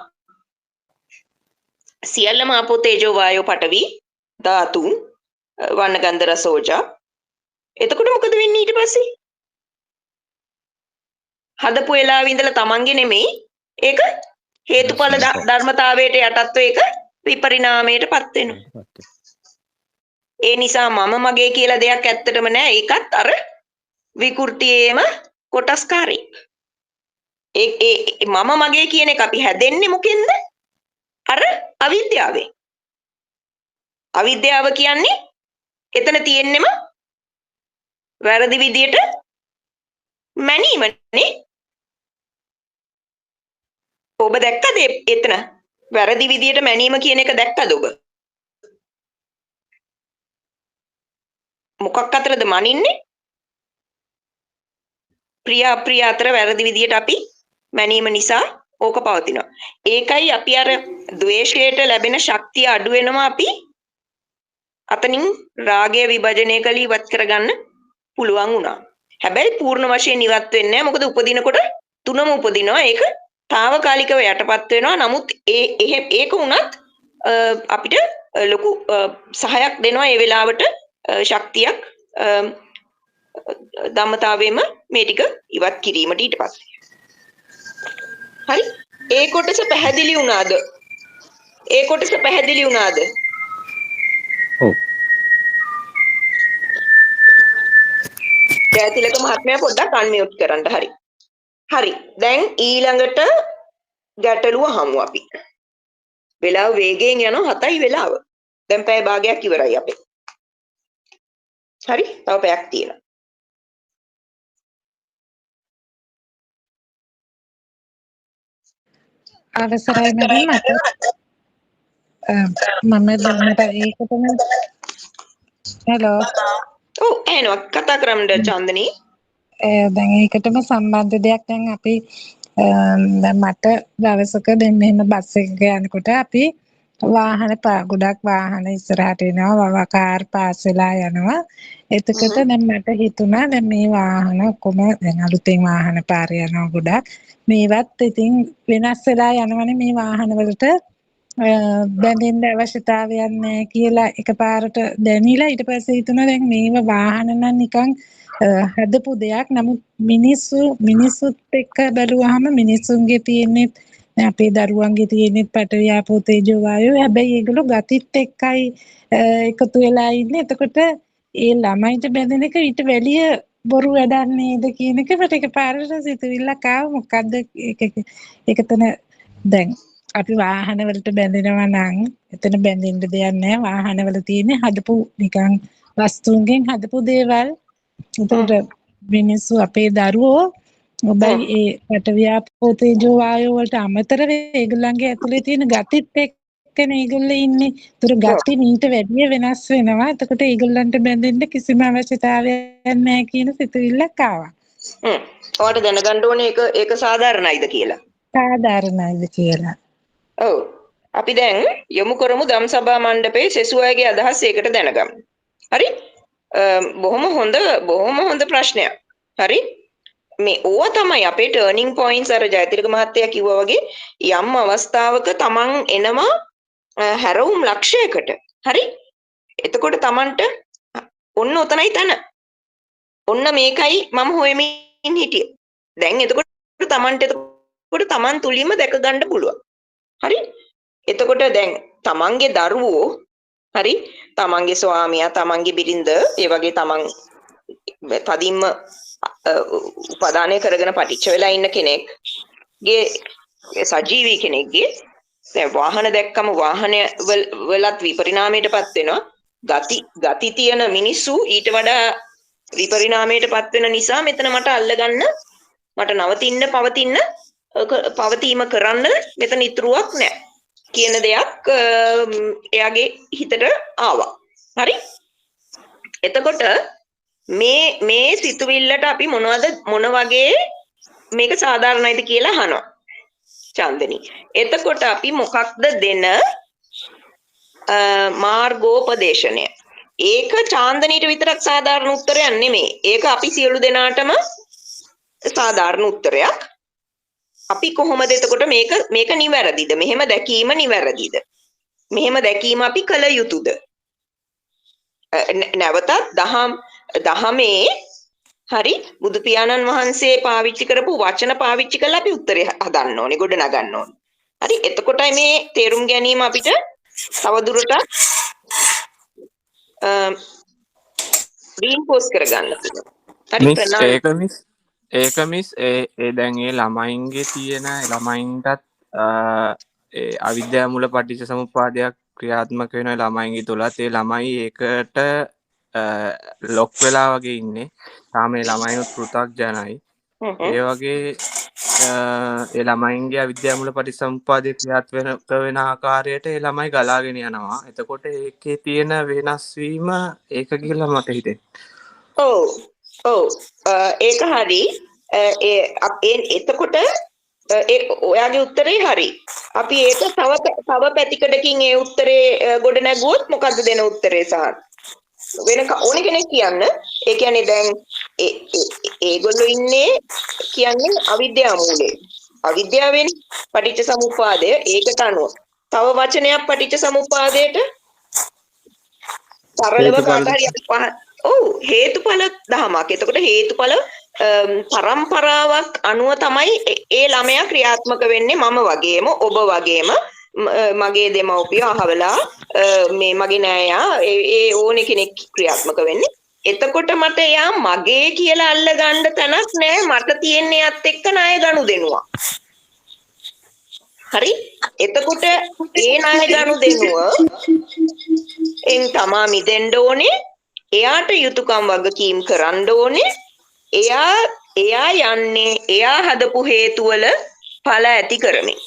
සියල්ලම ආපෝ තේජෝ වායෝ පඨවි ධාතුන් වර්ණ ගන්ධ රස ඕජා. එතකොට මොකද වෙන්නේ ඊට පස්සේ? හදපු වෙලාවෙ ඉඳලා තමන්ගේ නෙමෙයි, ඒක හේතුඵල ධර්මතාවයට යටත්ව ඒක විපරිණාමයටපත් වෙනවා. ඒ නිසා මම මගේ කියලා දෙයක් ඇත්තටම නෑ. ඒකත් අර විකෘතියේම කොටස්කාරයෙක්. ඒ ඒ මම මගේ කියන එක අපි හැදෙන්නේ මොකෙන්ද? අර අවිද්‍යාවෙන්. අවිද්‍යාව කියන්නේ එතන තියෙන්නෙම වැරදි විදියට මැනීමනේ. ඔබ දැක්කද එතන වැරදි විදියට මැනීම කියන එක දැක්කද ඔබ? මොකක් අතරද මනින්නේ? ප්‍රිය අප්‍රිය අතර වැරදි විදියට අපි මැනීම නිසා ඕක පවතිනවා. ඒකයි අපි අර ද්වේෂයට ලැබෙන ශක්තිය අඩු වෙනවා. අපි අතනින් රාගය විභජනය කළ ඉවත් කරගන්න පුළුවන් වුණා. හැබැයි පූර්ණ වශයෙන් ඉවත් වෙන්නේ නැහැ. මොකද උපදිනකොට තුනම උපදිනවා. ඒක තාවකාලිකව යටපත් වෙනවා. නමුත් ඒක වුණත් අපිට ලොකු සහයක් දෙනවා ඒ වෙලාවට, ශක්තියක් ධම්මතාවෙම මේ ටික ඉවත් කිරීමට ඊට පස්සේ. හරි? ඒ කොටස පැහැදිලි වුණාද? ඒ කොටස පැහැදිලි වුණාද? ඔව්. ජයතිලක මහත්මයා පොඩ්ඩක් අන්මියුට් කරන්න. හරි. හරි. දැන් ඊළඟට ගැටලුව හමු අපි. වෙලාව වේගයෙන් යනවා, 7යි වෙලාව. දැන් පැය භාගයක් ඉවරයි අපේ. හරි? තව පැයක් තියෙනවා. අවසරයි මැඩම්, මම දැනට ඒකටම හෙලෝ. ඔව් ඇහෙනවා, කතා කරන්න චන්දනී. දැන් ඒකටම සම්බන්ධ දෙයක්. දැන් අපි දැන් මට දවසක දැන් මෙහෙම බස් එකක යනකොට අපි වාහන ගොඩක් වාහන ඉස්සරහට එනවා, කාර් පාස් වෙලා යනවා. එතකොට දැන් මට හිතුණා දැන් මේ වාහන ඔක්කොම දැන් අලුතෙන් වාහන පාරේ යනවා ගොඩක්, මේවත් ඉතින් වෙනස් වෙලා යනවනේ, මේ වාහන වලට බැඳෙන්න අවශ්‍යතාවයක් නැහැ කියලා එකපාරට දැනිලා ඊට පස්සේ හිතුණා දැන් මේව වාහන නම් නිකන් හදපු දෙයක්, නමුත් මිනිස්සුත් එක්ක බැලුවාම මිනිස්සුන්ගේ තියෙන්නේ දැන් අපේ දරුවන්ගේ තියෙන්නේ පඨවි ආපෝ තේජෝ වායෝ, හැබැයි ඒගොල්ලෝ ගතිත් එක්කයි එකතු වෙලා ඉන්නේ. එතකොට ඒ ළමයිට බැඳෙන එක ඊට වැඩිය බොරු වැඩක් නේද කියන එක මට එකපාරට සිතුවිල්ලක් ආවා. මොකද්ද ඒක තන දැන් අපි වාහන වලට බැඳෙනවා නම් එතන බැඳෙන්න දෙයක් නෑ. වාහන වල තියෙන හදපු නිකන් වස්තුන්ගෙන් හදපු දේවල්. එතකොට මිනිස්සු අපේ දරුවෝ ඔබයි ඒ පඨවි ආපෝ තේජෝ වායෝ වලට අමතරව ඒගොල්ලන්ගේ ඇතුලේ තියෙන ගතිත් එක්කනේ ඒගොල්ලෝ ඉන්නේ. ඒතර ගති මීට වැඩිය වෙනස් වෙනවා. එතකොට ඒගොල්ලන්ට බැඳෙන්න කිසිම අවශ්‍යතාවයක් නැහැ කියන සිතුවිල්ලක් ආවා. ඔයාලට දැනගන්න ඕනේ ඒක ඒක සාධාරණයිද කියලා. සාධාරණයිද කියලා. ඔව්. අපි දැන් යොමු කරමු ධම්සභා මණ්ඩපයේ සෙසු අයගේ අදහස් ඒකට දැනගමු. හරි? බොහොම හොඳ බොහොම හොඳ ප්‍රශ්නයක්. හරි? මේ ඕවා තමයි අපේ ටර්නින් පොයින්ට්ස්. අර ජයතිලක මහත්තයා කිව්වා වගේ යම් අවස්ථාවක තමන් එනවා හැරවුම් ලක්ෂයකට. හරි? එතකොට තමන්ට ඔන්න ඔතනයි තන. ඔන්න මේකයි මම හොයමින් හිටියේ. දැන් එතකොට තමන්ට එතකොට තමන් තුලින්ම දැක ගන්න පුළුවන්. හරි? එතකොට දැන් තමන්ගේ දරුවෝ, හරි, තමන්ගේ ස්වාමියා, තමන්ගේ බිරිඳ, ඒ වගේ තමන් තදින්ම උපාදානය කරගෙන පටිච්ච වෙලා ඉන්න කෙනෙක්ගේ, සජීවී කෙනෙක්ගේ දැන් වාහන දැක්කම වාහන වලත් විපරිණාමයටපත් වෙනවා. ගති ගති තියෙන මිනිස්සු ඊට වඩා විපරිණාමයටපත් වෙන නිසා මෙතන මට අල්ලගන්න, මට නවතින්න, පවතින්න, පවතීම කරන්න මෙතන ඉතුරුවක් නෑ කියන දෙයක් එයාගේ හිතට ආවා. හරි? එතකොට මේ මේ සිතුවිල්ලට අපි මොනවද, මොන වගේ මේක සාධාරණයිද කියලා අහනවා චන්දනි. එතකොට අපි මොකක්ද දෙන මාර්ගෝපදේශනය? ඒක චාන්දනීට විතරක් සාධාරණ උත්තරයක් නෙමෙයි. ඒක අපි සියලු දෙනාටම සාධාරණ උත්තරයක්. අපි කොහොමද එතකොට මේක මේක නිවැරදිද? මෙහෙම දැකීම නිවැරදිද? මෙහෙම දැකීම අපි කළ යුතුද? නැවතත් දහමේ, හරි, බුදු පියාණන් වහන්සේ පාවිච්චි කරපු වචන පාවිච්චි කරලා අපි උත්තරේ හදන්න ඕනේ, ගොඩ නගන්න ඕනේ. හරි, එතකොටයි මේ තේරුම් ගැනීම අපිට තවදුරටත් රීඉන්ෆෝස් කරගන්න පුළුවන්. හරි. මිස්, ඒක මිස්, ඒක මිස්, ඒ ඒ දැන් ඒ ළමයින්ගේ තියෙන ළමයින්ටත් ඒ අවිද්‍යාව මූල පටිච්ච සමුප්පාදයක් ක්‍රියාත්මක වෙන ළමයින්ගේ තුලත් ඒ ළමයි ඒකට ලොක් වෙලා වගේ ඉන්නේ. තාම ඒ ළමයිනුත් පෘථග්ජනයි. ඒ වගේ ඒ ළමයින්ගේ අවිද්‍යාව මූල පටිච්චසමුප්පාදය ක්‍රියාත්මක වෙන ආකාරයට ඒ ළමයි ගලාගෙන යනවා. එතකොට ඒකේ තියෙන වෙනස් වීම ඒක කියලා මට හිතෙන්නේ. ඔව් ඔව්, ඒක හරි. ඒ එතකොට ඒ ඔයාගේ උත්තරේ හරි. අපි ඒක තව තව පැතිකඩකින් ඒ උත්තරේ ගොඩ නැගුවොත් මොකද්ද දෙන උත්තරේ සහ වෙන ඕන කෙනෙක් කියන්න. ඒ කියන්නේ දැන් ඒගොල්ලෝ ඉන්නේ කියන්නේ අවිද්‍යාව මූලයේ. අවිද්‍යාවෙන් පටිච්ච සමුප්පාදය, ඒකට අනුව. තව වචනයක් පටිච්ච සමුප්පාදයට සරලව කාට හරි අපි ඔව්, හේතුඵල දහමක්. එතකොට හේතුඵල පරම්පරාවක් අනුව තමයි ඒ ළමයා ක්‍රියාත්මක වෙන්නේ. මම වගේම ඔබ වගේම මගේ දෙමව්පියෝ අහවලා මේ මගේ නෑයා ඒ ඕනේ කෙනෙක් ක්‍රියාත්මක වෙන්නේ. එතකොට මට එයා මගේ කියලා අල්ල ගන්න තැනක් නෑ. මට තියෙන්නේ එයත් එක්ක ණය ගනුදෙනුවක්. හරි? එතකොට ඒ ණය ගනුදෙනුව එන් තමා මිදෙන්න ඕනේ. එයාට යුතුයකම් වගකීම් කරන්න ඕනේ. එයා එයා යන්නේ එයා හදපු හේතු වල ඵල ඇති කරමින්.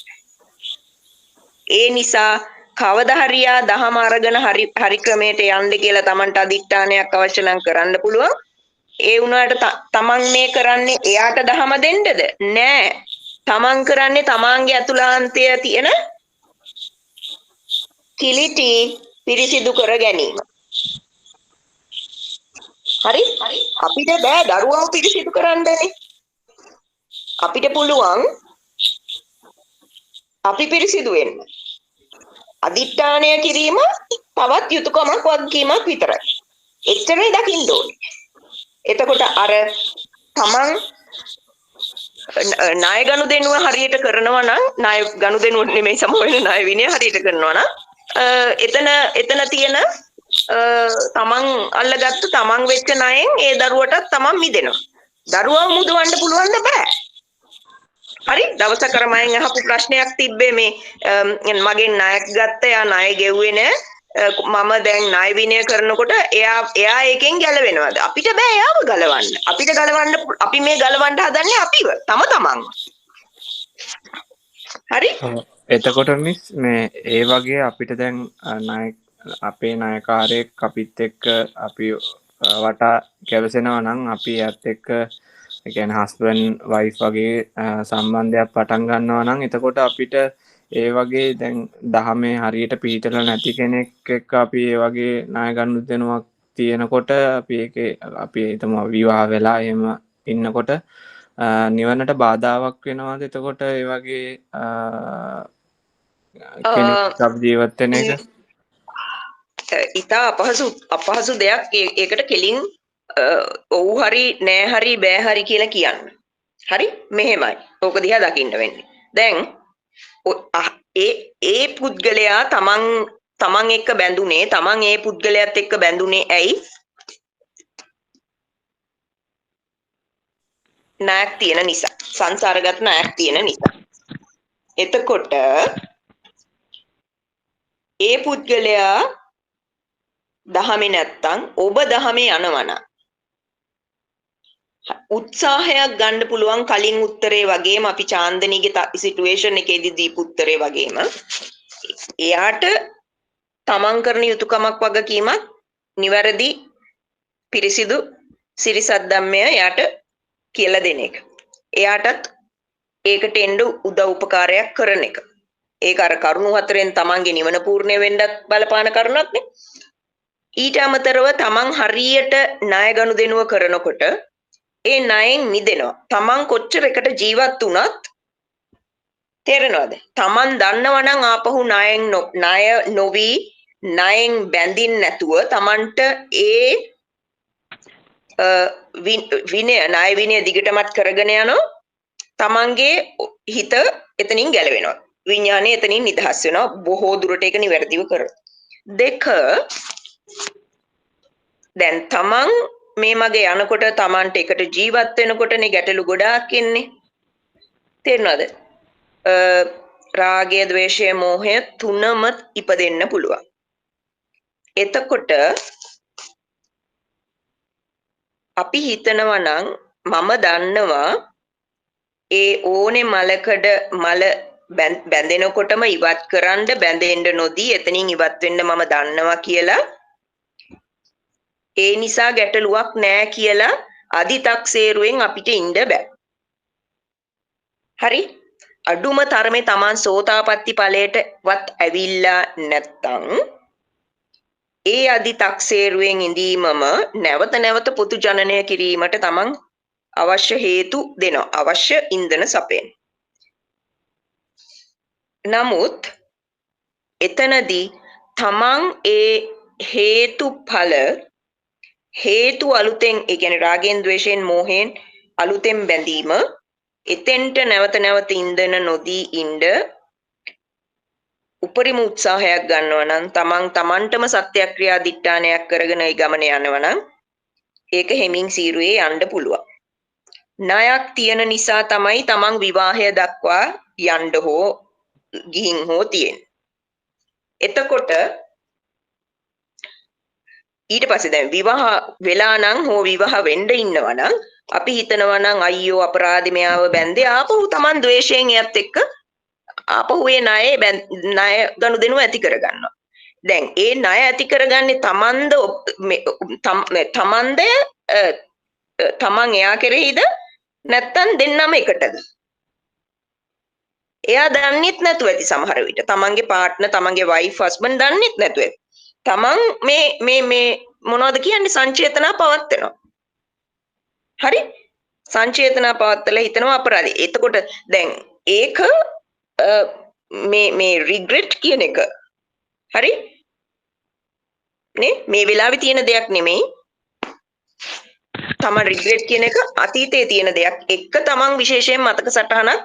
ඒ නිසා කවදා හරි යා දහම අරගෙන හරි හරි ක්‍රමයට යන්න කියලා තමන්ට අදිෂ්ඨානයක් අවශ්‍ය නම් කරන්න පුළුවන්. ඒ වුණාට තමන් මේ කරන්නේ එයාට දහම දෙන්නද? නෑ. තමන් කරන්නේ තමන්ගේ අතුලාන්තය තියෙන කිලිටි පිරිසිදු කර ගැනීම. හරි? අපිට බෑ දරුවව පිරිසිදු කරන්නනේ. අපිට පුළුවන් අපි පිරිසිදු වෙන්න. අදිෂ්ඨානය කිරීම තවත් යුතුයකමක් වගකීමක් විතරයි. එච්චරයි දකින්න ඕනේ. එතකොට අර තමන් ණය ගනුදෙනුව හරියට කරනවා නම්, ණය ගනුදෙනුව නෙමෙයි සම වෙන ණය විනය හරියට කරනවා නම්, එතන එතන තියෙන තමන් අල්ලගත්තු තමන් වෙච්ච ණයෙන් ඒ දරුවටත් තමන් මිදෙනවා. දරුවව මුදවන්න පුළුවන් ද? බෑ. හරි, දවසක අර මගෙන් අහපු ප්‍රශ්නයක් තිබ්බේ මේ මගෙන් ණයක් ගත්ත, එයා ණය ගෙව්වේ නෑ. මම දැන් ණය විනය කරනකොට එයා එයා ඒකෙන් ගැලවෙනවද? අපිට බෑ එයාව ගලවන්න. අපිට ගලවන්න, අපි මේ ගලවන්න හදන්නේ අපිව තම තමන්ව. හරි? එතකොට මිස්, මේ ඒ වගේ අපිට දැන් ණය, අපේ ණයකාරයෙක් අපිත් එක්ක අපි වටා ගැවසෙනවා නම්, අපි එයත් එක්ක ඒ කියන්නේ හස්බන්ඩ් වයිෆ් වගේ සම්බන්ධයක් පටන් ගන්නවා නම්, එතකොට අපිට ඒ වගේ දැන් දහමේ හරියට පිහිටලා නැති කෙනෙක් එක්ක අපි ඒ වගේ ණය ගනුදෙනුවක් තියෙනකොට, අපි ඒකේ අපි හිතමු විවාහ වෙලා එහෙම ඉන්නකොට නිවනට බාධාවක් වෙනවද එතකොට ඒ වගේ කෙනෙක් අපි ජීවත් වෙන එක? ඉතා අපහසු දෙයක්. ඒකට කෙලින් ඔව් හරි නෑ හරි බෑ හරි කියලා කියන්න. හරි, මෙහෙමයි. ඕක දිහා දකින්න වෙන්නේ. දැන් ඒ ඒ පුද්ගලයා තමන් එක්ක බැඳුනේ, තමන් ඒ පුද්ගලයාත් එක්ක බැඳුනේ ඇයි? ණයක් තියෙන නිසා. සංසාරගත ණයක් තියෙන නිසා. එතකොට ඒ පුද්ගලයා දහමේ නැත්තම් ඔබ දහමේ යනවනම් උත්සාහයක් ගන්න පුළුවන්. කලින් උත්තරේ වගේම අපි චාන්දනීගේ සිටුේෂන් එකේදී දීපු උත්තරේ වගේම එයාට තමන් කරන යුතුයකමක් වගකීමක් නිවැරදි පිරිසිදු සිරිසත් ධම්මය එයාට කියලා දෙන එක. එයාටත් ඒකට එන්න උදව් උපකාරයක් කරන එක. ඒක අර කරුණු හතරෙන් තමන්ගේ නිවන පූර්ණය වෙන්නත් බලපාන කරුණක් නේ. ඊට අමතරව තමන් හරියට ණය ගනුදෙනුව කරනකොට ඒ ණයෙන් මිදෙනවා. තමන් කොච්චර එකට ජීවත් වුණත් තේරෙනවද? තමන් දන්නවා නම් ආපහු ණයෙන් ණය නොවි ණයෙන් බැඳින්න නැතුව තමන්ට ඒ විනය ණය විනය දිගටමත් කරගෙන යනවා. තමන්ගේ හිත එතනින් ගැලවෙනවා. විඥානය එතනින් නිදහස් වෙනවා. බොහෝ දුරට ඒක නිවැරදිව කරනවා. දෙක, දැන් තමන් මේ මගේ යනකොට තමන්ට එකට ජීවත් වෙනකොටනේ ගැටලු ගොඩාක් එන්නේ. තේරෙනවද? රාගය, ද්වේෂය, මෝහය තුනම ඉපදෙන්න පුළුවන්. එතකොට අපි හිතනවා නම් මම දන්නවා ඒ ඕනේ මලකඩ මල බැඳෙනකොටම ඉවත් කරන්න, බැඳෙන්න නොදී එතනින් ඉවත් වෙන්න මම දන්නවා කියලා, ඒ නිසා ගැටලුවක් නෑ කියලා අදි탁සේරුවෙන් අපිට ඉන්න බෑ. හරි? අඩුම තරමේ තමන් සෝතාපට්ටි ඵලයටවත් ඇවිල්ලා නැත්තම් ඒ අදි탁සේරුවෙන් ඉඳීමම නැවත නැවත පොතු ජනනය කිරීමට තමන් අවශ්‍ය හේතු දෙනවා, අවශ්‍ය ඉන්ධන සපයන. නමුත් එතනදී තමන් ඒ හේතුඵල හේතු අලුතෙන්, ඒ කියන්නේ රාගෙන්, ද්වේෂයෙන්, මෝහයෙන් අලුතෙන් බැඳීම එතෙන්ට නැවත නැවත ඉන්ධන නොදී ඉන්න උපරිම උත්සාහයක් ගන්නවා නම්, තමන් තමන්ටම සත්‍යක්‍රියා දිට්ඨානයක් කරගෙන ඒ ගමන යනවා නම් ඒක හෙමින් සීරුවේ යන්න පුළුවන්. ණයක් තියෙන නිසා තමයි තමන් විවාහය දක්වා යන්න හෝ ගිහින් හෝ තියෙන්නේ. එතකොට ඊට පස්සේ දැන් විවාහ වෙලා නම් හෝ විවාහ වෙන්න ඉන්නවා නම් අපි හිතනවා නම් අයියෝ අපරාධි මෙයාව බැන්දේ, ආපහු තමන් ද්වේෂයෙන් එයත් එක්ක ආපහු ඒ ණය ගනුදෙනුව ඇති කරගන්නවා. දැන් ඒ ණය ඇති කරගන්නේ තමන්ද තමන්ද තමන් එයා කෙරෙහිද නැත්තම් දෙන්නම එකටද? එයා දන්නෙත් නැතුව ඇති සමහර විට. තමන්ගේ පාර්ට්නර්, තමන්ගේ වයිෆ්, හස්බන්ඩ් දන්නෙත් නැතුව ඇති. තමන් මේ මේ මේ මොනවද කියන්නේ සංචේතනා පවත්වනවා. හරි? සංචේතනා පවත්තලා හිතනවා අපරාධي. එතකොට දැන් ඒක මේ මේ රිග්‍රෙට් කියන එක හරි නේ, මේ වෙලාවේ තියෙන දෙයක් නෙමෙයි. තමන් රිග්‍රෙට් කියන එක අතීතයේ තියෙන දෙයක් එක්ක තමන් විශේෂයෙන් මතක සටහනක්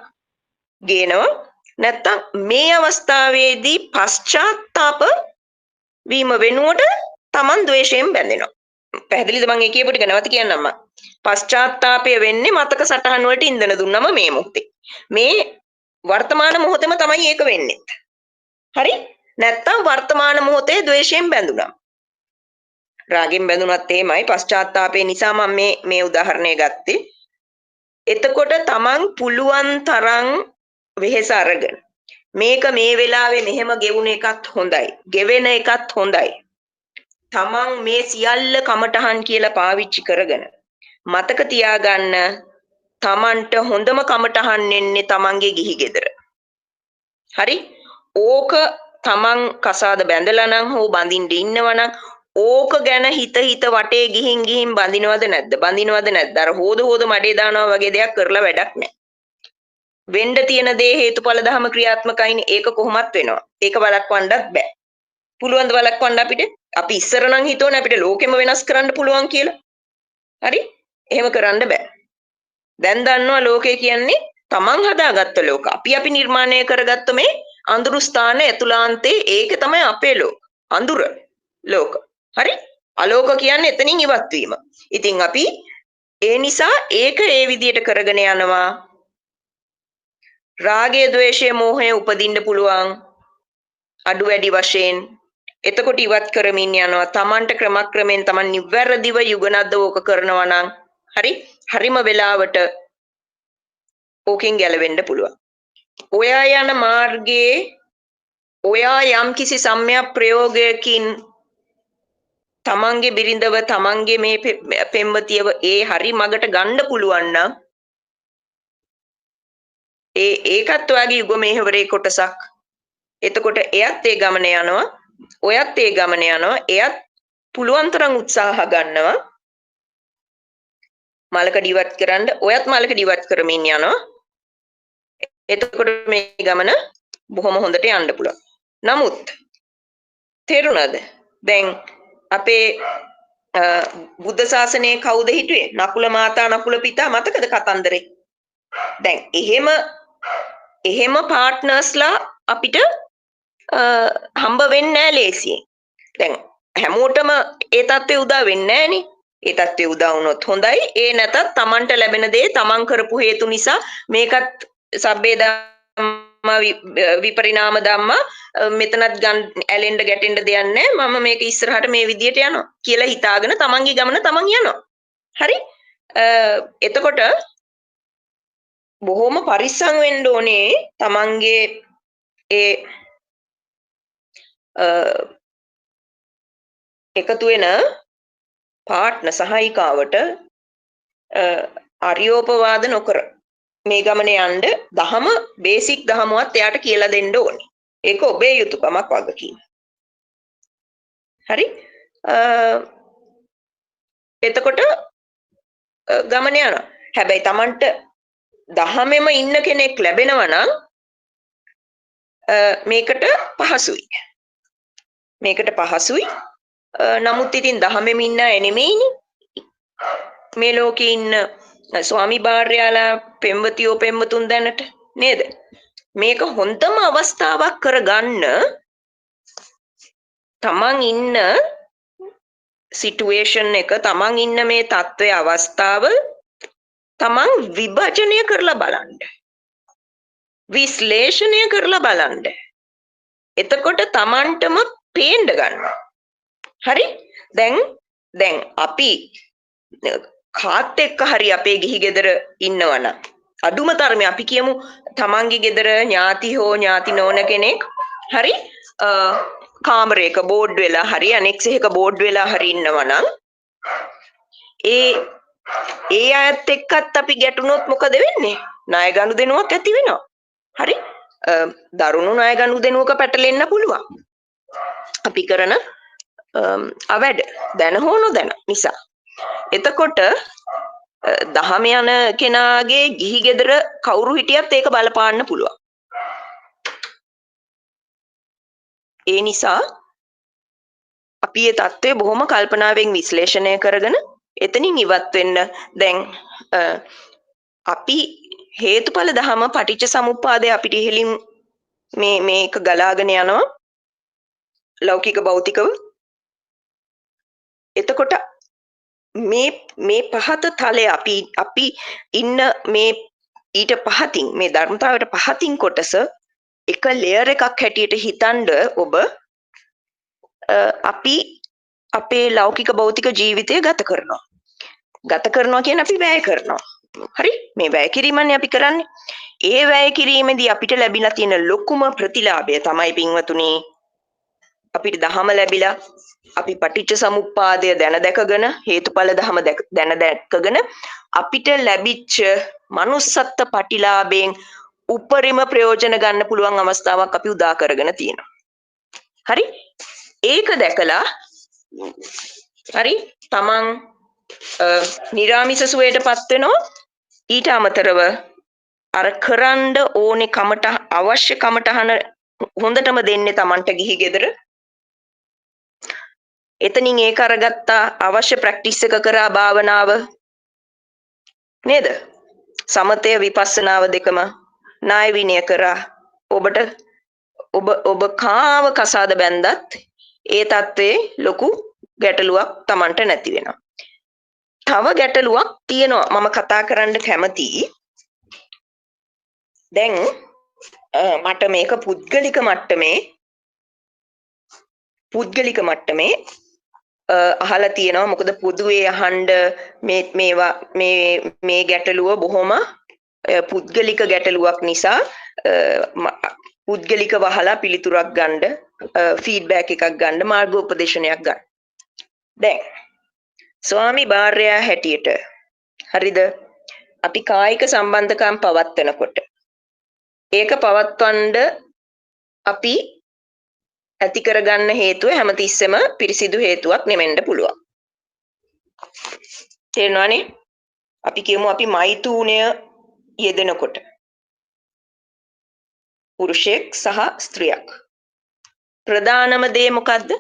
ගේනවා. නැත්තම් මේ අවස්ථාවේදී පශ්චාත්තාප වීම වෙනුවට තමන් ද්වේෂයෙන් බැඳෙනවා. පැහැදිලිද මං ඒ කියපු ටික? නැවත කියන්නම් මං. පශ්චාත්තාපය වෙන්නේ මතක සටහන් වලට ඉන්ධන දුන්නම මේ මොහොතේ. මේ වර්තමාන මොහොතේම තමයි ඒක වෙන්නේ. හරි? නැත්තම් වර්තමාන මොහොතේ ද්වේෂයෙන් බැඳුනා. රාගෙන් බැඳුනත් එහෙමයි. පශ්චාත්තාපය නිසා මම මේ මේ උදාහරණය ගත්තේ. එතකොට තමන් පුළුවන් තරම් වෙහෙස අරගෙන මේක මේ වෙලාවේ මෙහෙම ගෙවුන එකත් හොඳයි, ගෙවෙන එකත් හොඳයි. තමන් මේ සියල්ල කමටහන් කියලා පාවිච්චි කරගෙන මතක තියාගන්න තමන්ට හොඳම කමටහන් එන්නේ තමන්ගේ ගිහි ගෙදර. හරි? ඕක තමන් කසාද බැඳලා නම් හෝ බඳින්න ඉන්නවා නම් ඕක ගැන හිත හිත වටේ ගිහින් ගිහින් බඳිනවද නැද්ද? බඳිනවද නැද්ද? අර හොද හොද මඩේ දානවා වගේ දෙයක් කරලා වැඩක් නැහැ. වෙන්න තියෙන දේ හේතුඵල ධම ක්‍රියාත්මකයිනේ. ඒක කොහොමත් වෙනවා. ඒක වළක්වන්නත් බෑ. පුළුවන් ද වළක්වන්න අපිට? අපි ඉස්සර නම් හිතුවනේ අපිට ලෝකෙම වෙනස් කරන්න පුළුවන් කියලා. හරි? එහෙම කරන්න බෑ. දැන් දන්නවා ලෝකය කියන්නේ තමන් හදාගත්ත ලෝක. අපි අපි නිර්මාණය කරගත්ත මේ අඳුරු ස්ථාන ඇතුළාන්තේ ඒක තමයි අපේ ලෝක. අඳුර ලෝක. හරි? අලෝක කියන්නේ එතනින් ඉවත් වීම. ඉතින් අපි ඒ නිසා ඒක ඒ විදියට කරගෙන යනවා. රාගය, ද්වේෂය, මෝහය උපදින්න පුළුවන් අඩු වැඩි වශයෙන්. එතකොට ඉවත් කරමින් යනවා. තමන්ට ක්‍රමක්‍රමයෙන් තමන් නිවැරදිව යුගනද්දව ඕක කරනවා නම් හරි හරිම වෙලාවට ඕකෙන් ගැලවෙන්න පුළුවන්. ඔයා යන මාර්ගයේ ඔයා යම්කිසි සම්‍යක් ප්‍රයෝගයකින් තමන්ගේ බිරිඳව තමන්ගේ මේ පෙම්වතියව ඒ හරි මගට ගන්න පුළුවන් නම් ඒ ඒකත් ඔයාගේ යුග මෙහෙවරේ කොටසක්. එතකොට එයත් ඒ ගමන යනවා, ඔයත් ඒ ගමන යනවා, එයත් පුළුවන් තරම් උත්සාහ ගන්නවා මලකඩ ඉවත් කරන්න, ඔයත් මලකඩ ඉවත් කරමින් යනවා. එතකොට මේ ගමන බොහොම හොඳට යන්න පුළුවන්. නමුත් තේරුණාද? දැන් අපේ බුද්ධ ශාසනයේ කවුද හිටියේ? නකුල මාතා නකුල පිතා මතකද කතන්දරේ? දැන් එහෙම එහෙම පාර්ට්නර්ස්ලා අපිට හම්බ වෙන්නේ නැහැ ලේසියෙන්. දැන් හැමෝටම ඒ තත්ත්වය උදා වෙන්නේ නැහනේ. ඒ තත්ත්වය උදා වුණොත් හොඳයි. ඒ නැතත් තමන්ට ලැබෙන දේ තමන් කරපු හේතු නිසා මේකත් සබ්බේ ධම්මා විපරිණාම ධම්මා මෙතනත් ගන්න ඇලෙන්න ගැටෙන්න දෙයක් නැහැ. මම මේක ඉස්සරහට මේ විදියට යනවා කියලා හිතාගෙන තමන්ගේ ගමන තමන් යනවා. හරි? එතකොට බොහොම පරිස්සම් වෙන්න ඕනේ තමන්ගේ ඒ එකතු වෙන පාර්ට්නර් සහායිකාවට ආර්යෝපවාද නොකර මේ ගමන යන්න දහම බේසික් දහමවත් එයාට කියලා දෙන්න ඕනේ. ඒක ඔබේ යුතුයකමක් වගකීම. හරි? එතකොට ගමන යනවා. හැබැයි Tamanට දහමෙම ඉන්න කෙනෙක් ලැබෙනවා නම් මේකට පහසුයි. මේකට පහසුයි. නමුත් ඉතින් දහමෙම ඉන්න අය නෙමෙයිනේ. මේ ලෝකේ ඉන්න ස්වාමි භාර්යාලා පෙම්වතියෝ පෙම්වතුන් දැනට නේද? මේක හොඳම අවස්ථාවක් කරගන්න තමන් ඉන්න සිටුේෂන් එක, තමන් ඉන්න මේ තත්ත්වයේ අවස්ථාව තමන් විභජනය කරලා බලන්න. විශ්ලේෂණය කරලා බලන්න. එතකොට තමන්ටම පේන්න ගන්නවා. හරි? දැන් දැන් අපි කාත් එක්ක හරි අපේ ගිහි ගෙදර ඉන්නවනම් අඩුම තරමේ අපි කියමු තමන්ගේ ගෙදර ඥාති හෝ ඥාති නොවන කෙනෙක් හරි කාමරයක බෝඩ් වෙලා හරි ඇනෙක්ස් එකක බෝඩ් වෙලා හරි ඉන්නවනම් ඒ ඒ අයත් එක්කත් අපි ගැටුනොත් මොකද වෙන්නේ? ණය ගනුදෙනුවක් ඇති වෙනවා. හරි? දරුණු ණය ගනුදෙනුවක පැටලෙන්න පුළුවන්. අපි කරන අවැඩ දැන හෝ නොදැන නිසා. එතකොට දහම යන කෙනාගේ ගිහි ගෙදර කවුරු හිටියත් ඒක බලපාන්න පුළුවන්. ඒ නිසා අපි මේ தত্ত্বය බොහොම කල්පනාවෙන් විශ්ලේෂණය කරගෙන එතනින් ඉවත් වෙන්න. දැන් අපි හේතුඵල ධම පටිච්ච සමුප්පාදය අපිට ඉහළින් මේ මේක ගලාගෙන යනවා ලෞකික භෞතිකව. එතකොට මේ මේ පහත තලය අපි අපි ඉන්න මේ ඊට පහතින් මේ ධර්මතාවයට පහතින් කොටස එක ලේයර් එකක් හැටියට හිතනද ඔබ අපි අපේ ලෞකික භෞතික ජීවිතය ගත කරනවා. ගත කරනවා කියන්නේ අපි වැය කරනවා. හරි? මේ වැය කිරීමනේ අපි කරන්නේ. ඒ වැය කිරීමේදී අපිට ලැබිලා තියෙන ලොකුම ප්‍රතිලාභය තමයි පින්වතුනි අපිට දහම ලැබිලා අපි පටිච්ච සමුප්පාදය දැන දැකගෙන හේතුඵල දහම දැන දැකගෙන අපිට ලැබිච්ච manussත්ත්ව පටිලාභයෙන් උපරිම ප්‍රයෝජන ගන්න පුළුවන් අවස්ථාවක් අපි උදා කරගෙන තියෙනවා. හරි? ඒක දැකලා හරි, තමන් නිරාමිස සුවයටපත් වෙනවා. ඊට අමතරව අර කරන්න ඕනේ කමට අවශ්‍ය කමටහන හොඳටම දෙන්නේ තමන්ට ගිහි ගෙදර. එතනින් ඒක අරගත්තා, අවශ්‍ය ප්‍රැක්ටිස් එක කරා, භාවනාව නේද? සමතය විපස්සනාව දෙකම ණය විනය කරා. ඔබට ඔබ ඔබ කාව කසාද බැන්දත් ඒ තත්ත්වයේ ලොකු ගැටලුවක් තමන්ට නැති වෙනවා. තව ගැටලුවක් තියෙනවා මම කතා කරන්න කැමතියි. දැන් මට මේක පුද්ගලික මට්ටමේ අහලා තියෙනවා. මොකද පොදුවේ අහන්න මේ මේවා මේ මේ ගැටලුව බොහොම පුද්ගලික ගැටලුවක් නිසා පුද්ගලිකව අහලා පිළිතුරක් ගන්න, ෆීඩ්බැක් එකක් ගන්න, මාර්ගෝපදේශනයක් ගන්න. දැන් ස්වාමි භාර්යා හැටියට හරිද, අපි කායික සම්බන්ධකම් පවත්වනකොට ඒක පවත්වන්න අපි ඇති කරගන්න හේතුව හැමතිස්සෙම පිරිසිදු හේතුවක් නෙමෙන්න පුළුවන්. තේරෙනවනේ? අපි කියමු අපි මෛතුනය යෙදෙනකොට පුරුෂයෙක් සහ ස්ත්‍රියක් ප්‍රධානම දේ මොකද්ද?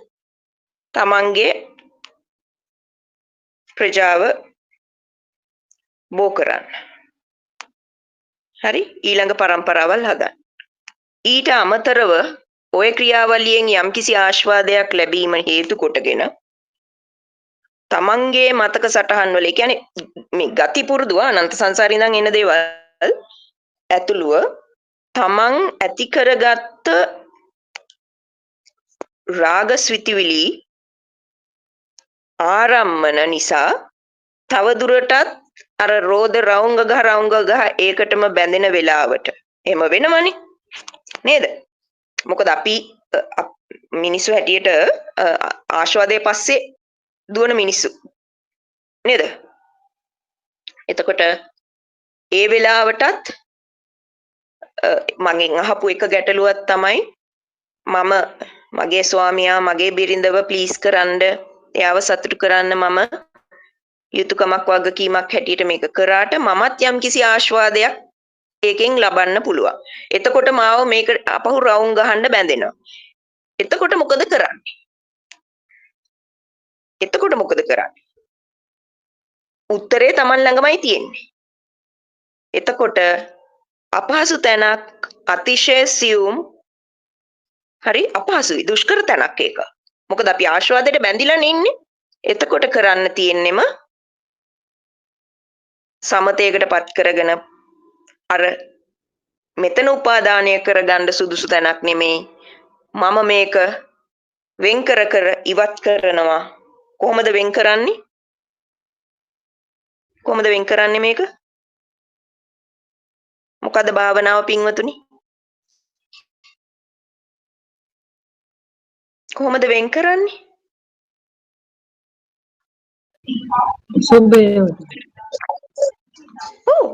තමන්ගේ ප්‍රජාව බෝ කරන්න. හරි, ඊළඟ පරම්පරාවල් හදන්න. ඊට අමතරව ඔය ක්‍රියාවලියෙන් යම්කිසි ආස්වාදයක් ලැබීම හේතු කොටගෙන තමන්ගේ මතක සටහන් වල, ඒ කියන්නේ මේ ගති පුරුදුව අනන්ත සංසාරේ ඉඳන් එන දේවල් ඇතුළුව තමන් ඇති කරගත්ත රාග ස්විතිවිලි ආරම්මන නිසා තවදුරටත් අර රෝද රවුංග ගහ රවුංග ගහ ඒකටම බැඳෙන වෙලාවට එහෙම වෙනවනේ නේද? මොකද අපි මිනිස්සු හැටියට ආස්වාදයේ පස්සේ දුවන මිනිස්සු නේද? එතකොට ඒ වෙලාවටත් මගෙන් අහපු එක ගැටලුවක් තමයි මම මගේ ස්වාමියා මගේ බිරිඳව ප්ලීස් කරන්න, එයාව සතුටු කරන්න මම යුතුයකමක් වගකීමක් හැටියට මේක කරාට මමත් යම්කිසි ආස්වාදයක් ඒකෙන් ලබන්න පුළුවන්. එතකොට මාව මේක අපහු රවුම් ගහන්න බැඳෙනවා. එතකොට මොකද කරන්නේ? එතකොට මොකද කරන්නේ? උත්තරේ Taman ළඟමයි තියෙන්නේ. එතකොට අපහසු තැනක්, අතිශය සියුම්, හරි අපහසුයි, දුෂ්කර තැනක් ඒක. මොකද අපි ආස්වාදයට බැඳිලා ඉන්නේ. එතකොට කරන්න තියෙන්නෙම සමතයකට පත් කරගෙන අර මෙතන උපාදානය කරගන්න සුදුසු තැනක් නෙමෙයි. මම මේක වෙන් කර කර ඉවත් කරනවා. කොහොමද වෙන් කරන්නේ? කොහොමද වෙන් කරන්නේ මේක? මොකද භාවනාව පින්වතුනි? කොහොමද වෙන් කරන්නේ? සුභය. ඔව්,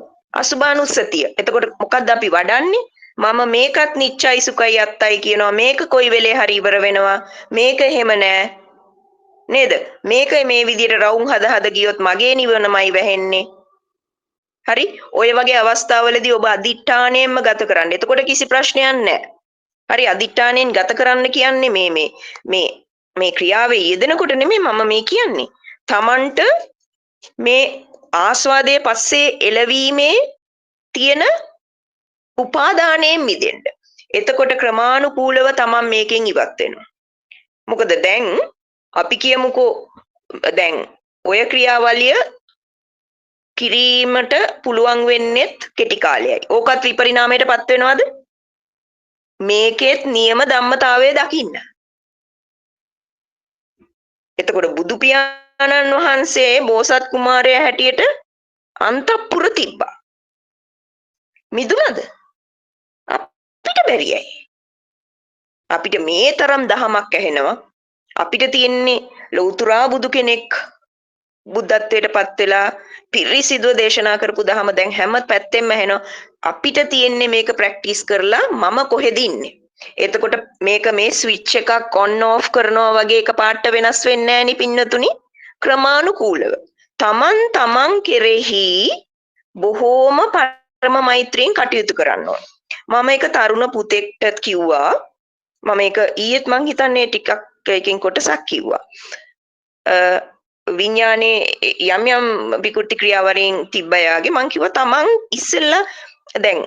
අසුභානුස්සතිය. එතකොට මොකද්ද අපි වඩන්නේ? මම මේකත් නිච්චයි සුඛයි අත්තයි කියනවා. මේක කොයි වෙලේ හරි ඉවර වෙනවා. මේක එහෙම නෑ නේද? මේක මේ විදියට රවුම් හද හද ගියොත් මගේ නිවනමයි වැහෙන්නේ. හරි, ඔය වගේ අවස්ථාවලදී ඔබ අදිඨාණයෙන්ම ගත කරන්න. එතකොට කිසි ප්‍රශ්නයක් නෑ. හරි, අදිඨාණයෙන් ගත කරන්න කියන්නේ මේ මේ මේ මේ ක්‍රියාවේ යෙදෙනකොට නෙමෙයි මම මේ කියන්නේ. තමන්ට මේ ආස්වාදයේ පස්සේ එළවීමේ තියෙන උපාදානයෙන් මිදෙන්න. එතකොට ක්‍රමානුකූලව තමන් මේකෙන් ඉවත් වෙනවා. මොකද දැන් අපි කියමුකෝ දැන් ඔය ක්‍රියාවලිය කිරීමට පුළුවන් වෙන්නේත් කෙටි කාලයයි. ඕකත් විපරිණාමයට පත් වෙනවද? මේකෙත් නියම ධම්මතාවය දකින්න. එතකොට බුදු පියාණන් වහන්සේ බෝසත් කුමාරයා හැටියට අන්තපුර තිබ්බා. මිදුණද? අපිට බැරියයි. අපිට මේ තරම් දහමක් ඇහෙනවා. අපිට තියෙන්නේ ලෞතුරා බුදු කෙනෙක් බුද්ධත්වයට පත් වෙලා පිරිසිදුව දේශනා කරපු දහම දැන් හැම පැත්තෙම ඇහෙනවා. අපිට තියෙන්නේ මේක ප්‍රැක්ටිස් කරලා මම කොහෙද ඉන්නේ? එතකොට මේක මේ ස්විච් එකක් ඔන් ඕෆ් කරනවා වගේ එකපාරට වෙනස් වෙන්නේ නෑනේ පින්නතුනි. ක්‍රමානුකූලව තමන් තමන් කෙරෙහි බොහෝම පරම මෛත්‍රියෙන් කටයුතු කරන්න ඕන. මම එක තරුණ පුතෙක්ට කිව්වා, මම ඒක ඊයේත් මං හිතන්නේ ටිකක් එකකින් කොටසක් කිව්වා. විඥානේ යම් යම් විකෘති ක්‍රියාවලින් තිබ්බ යාගේ මං කිව්වා තමන් ඉස්සෙල්ලා දැන්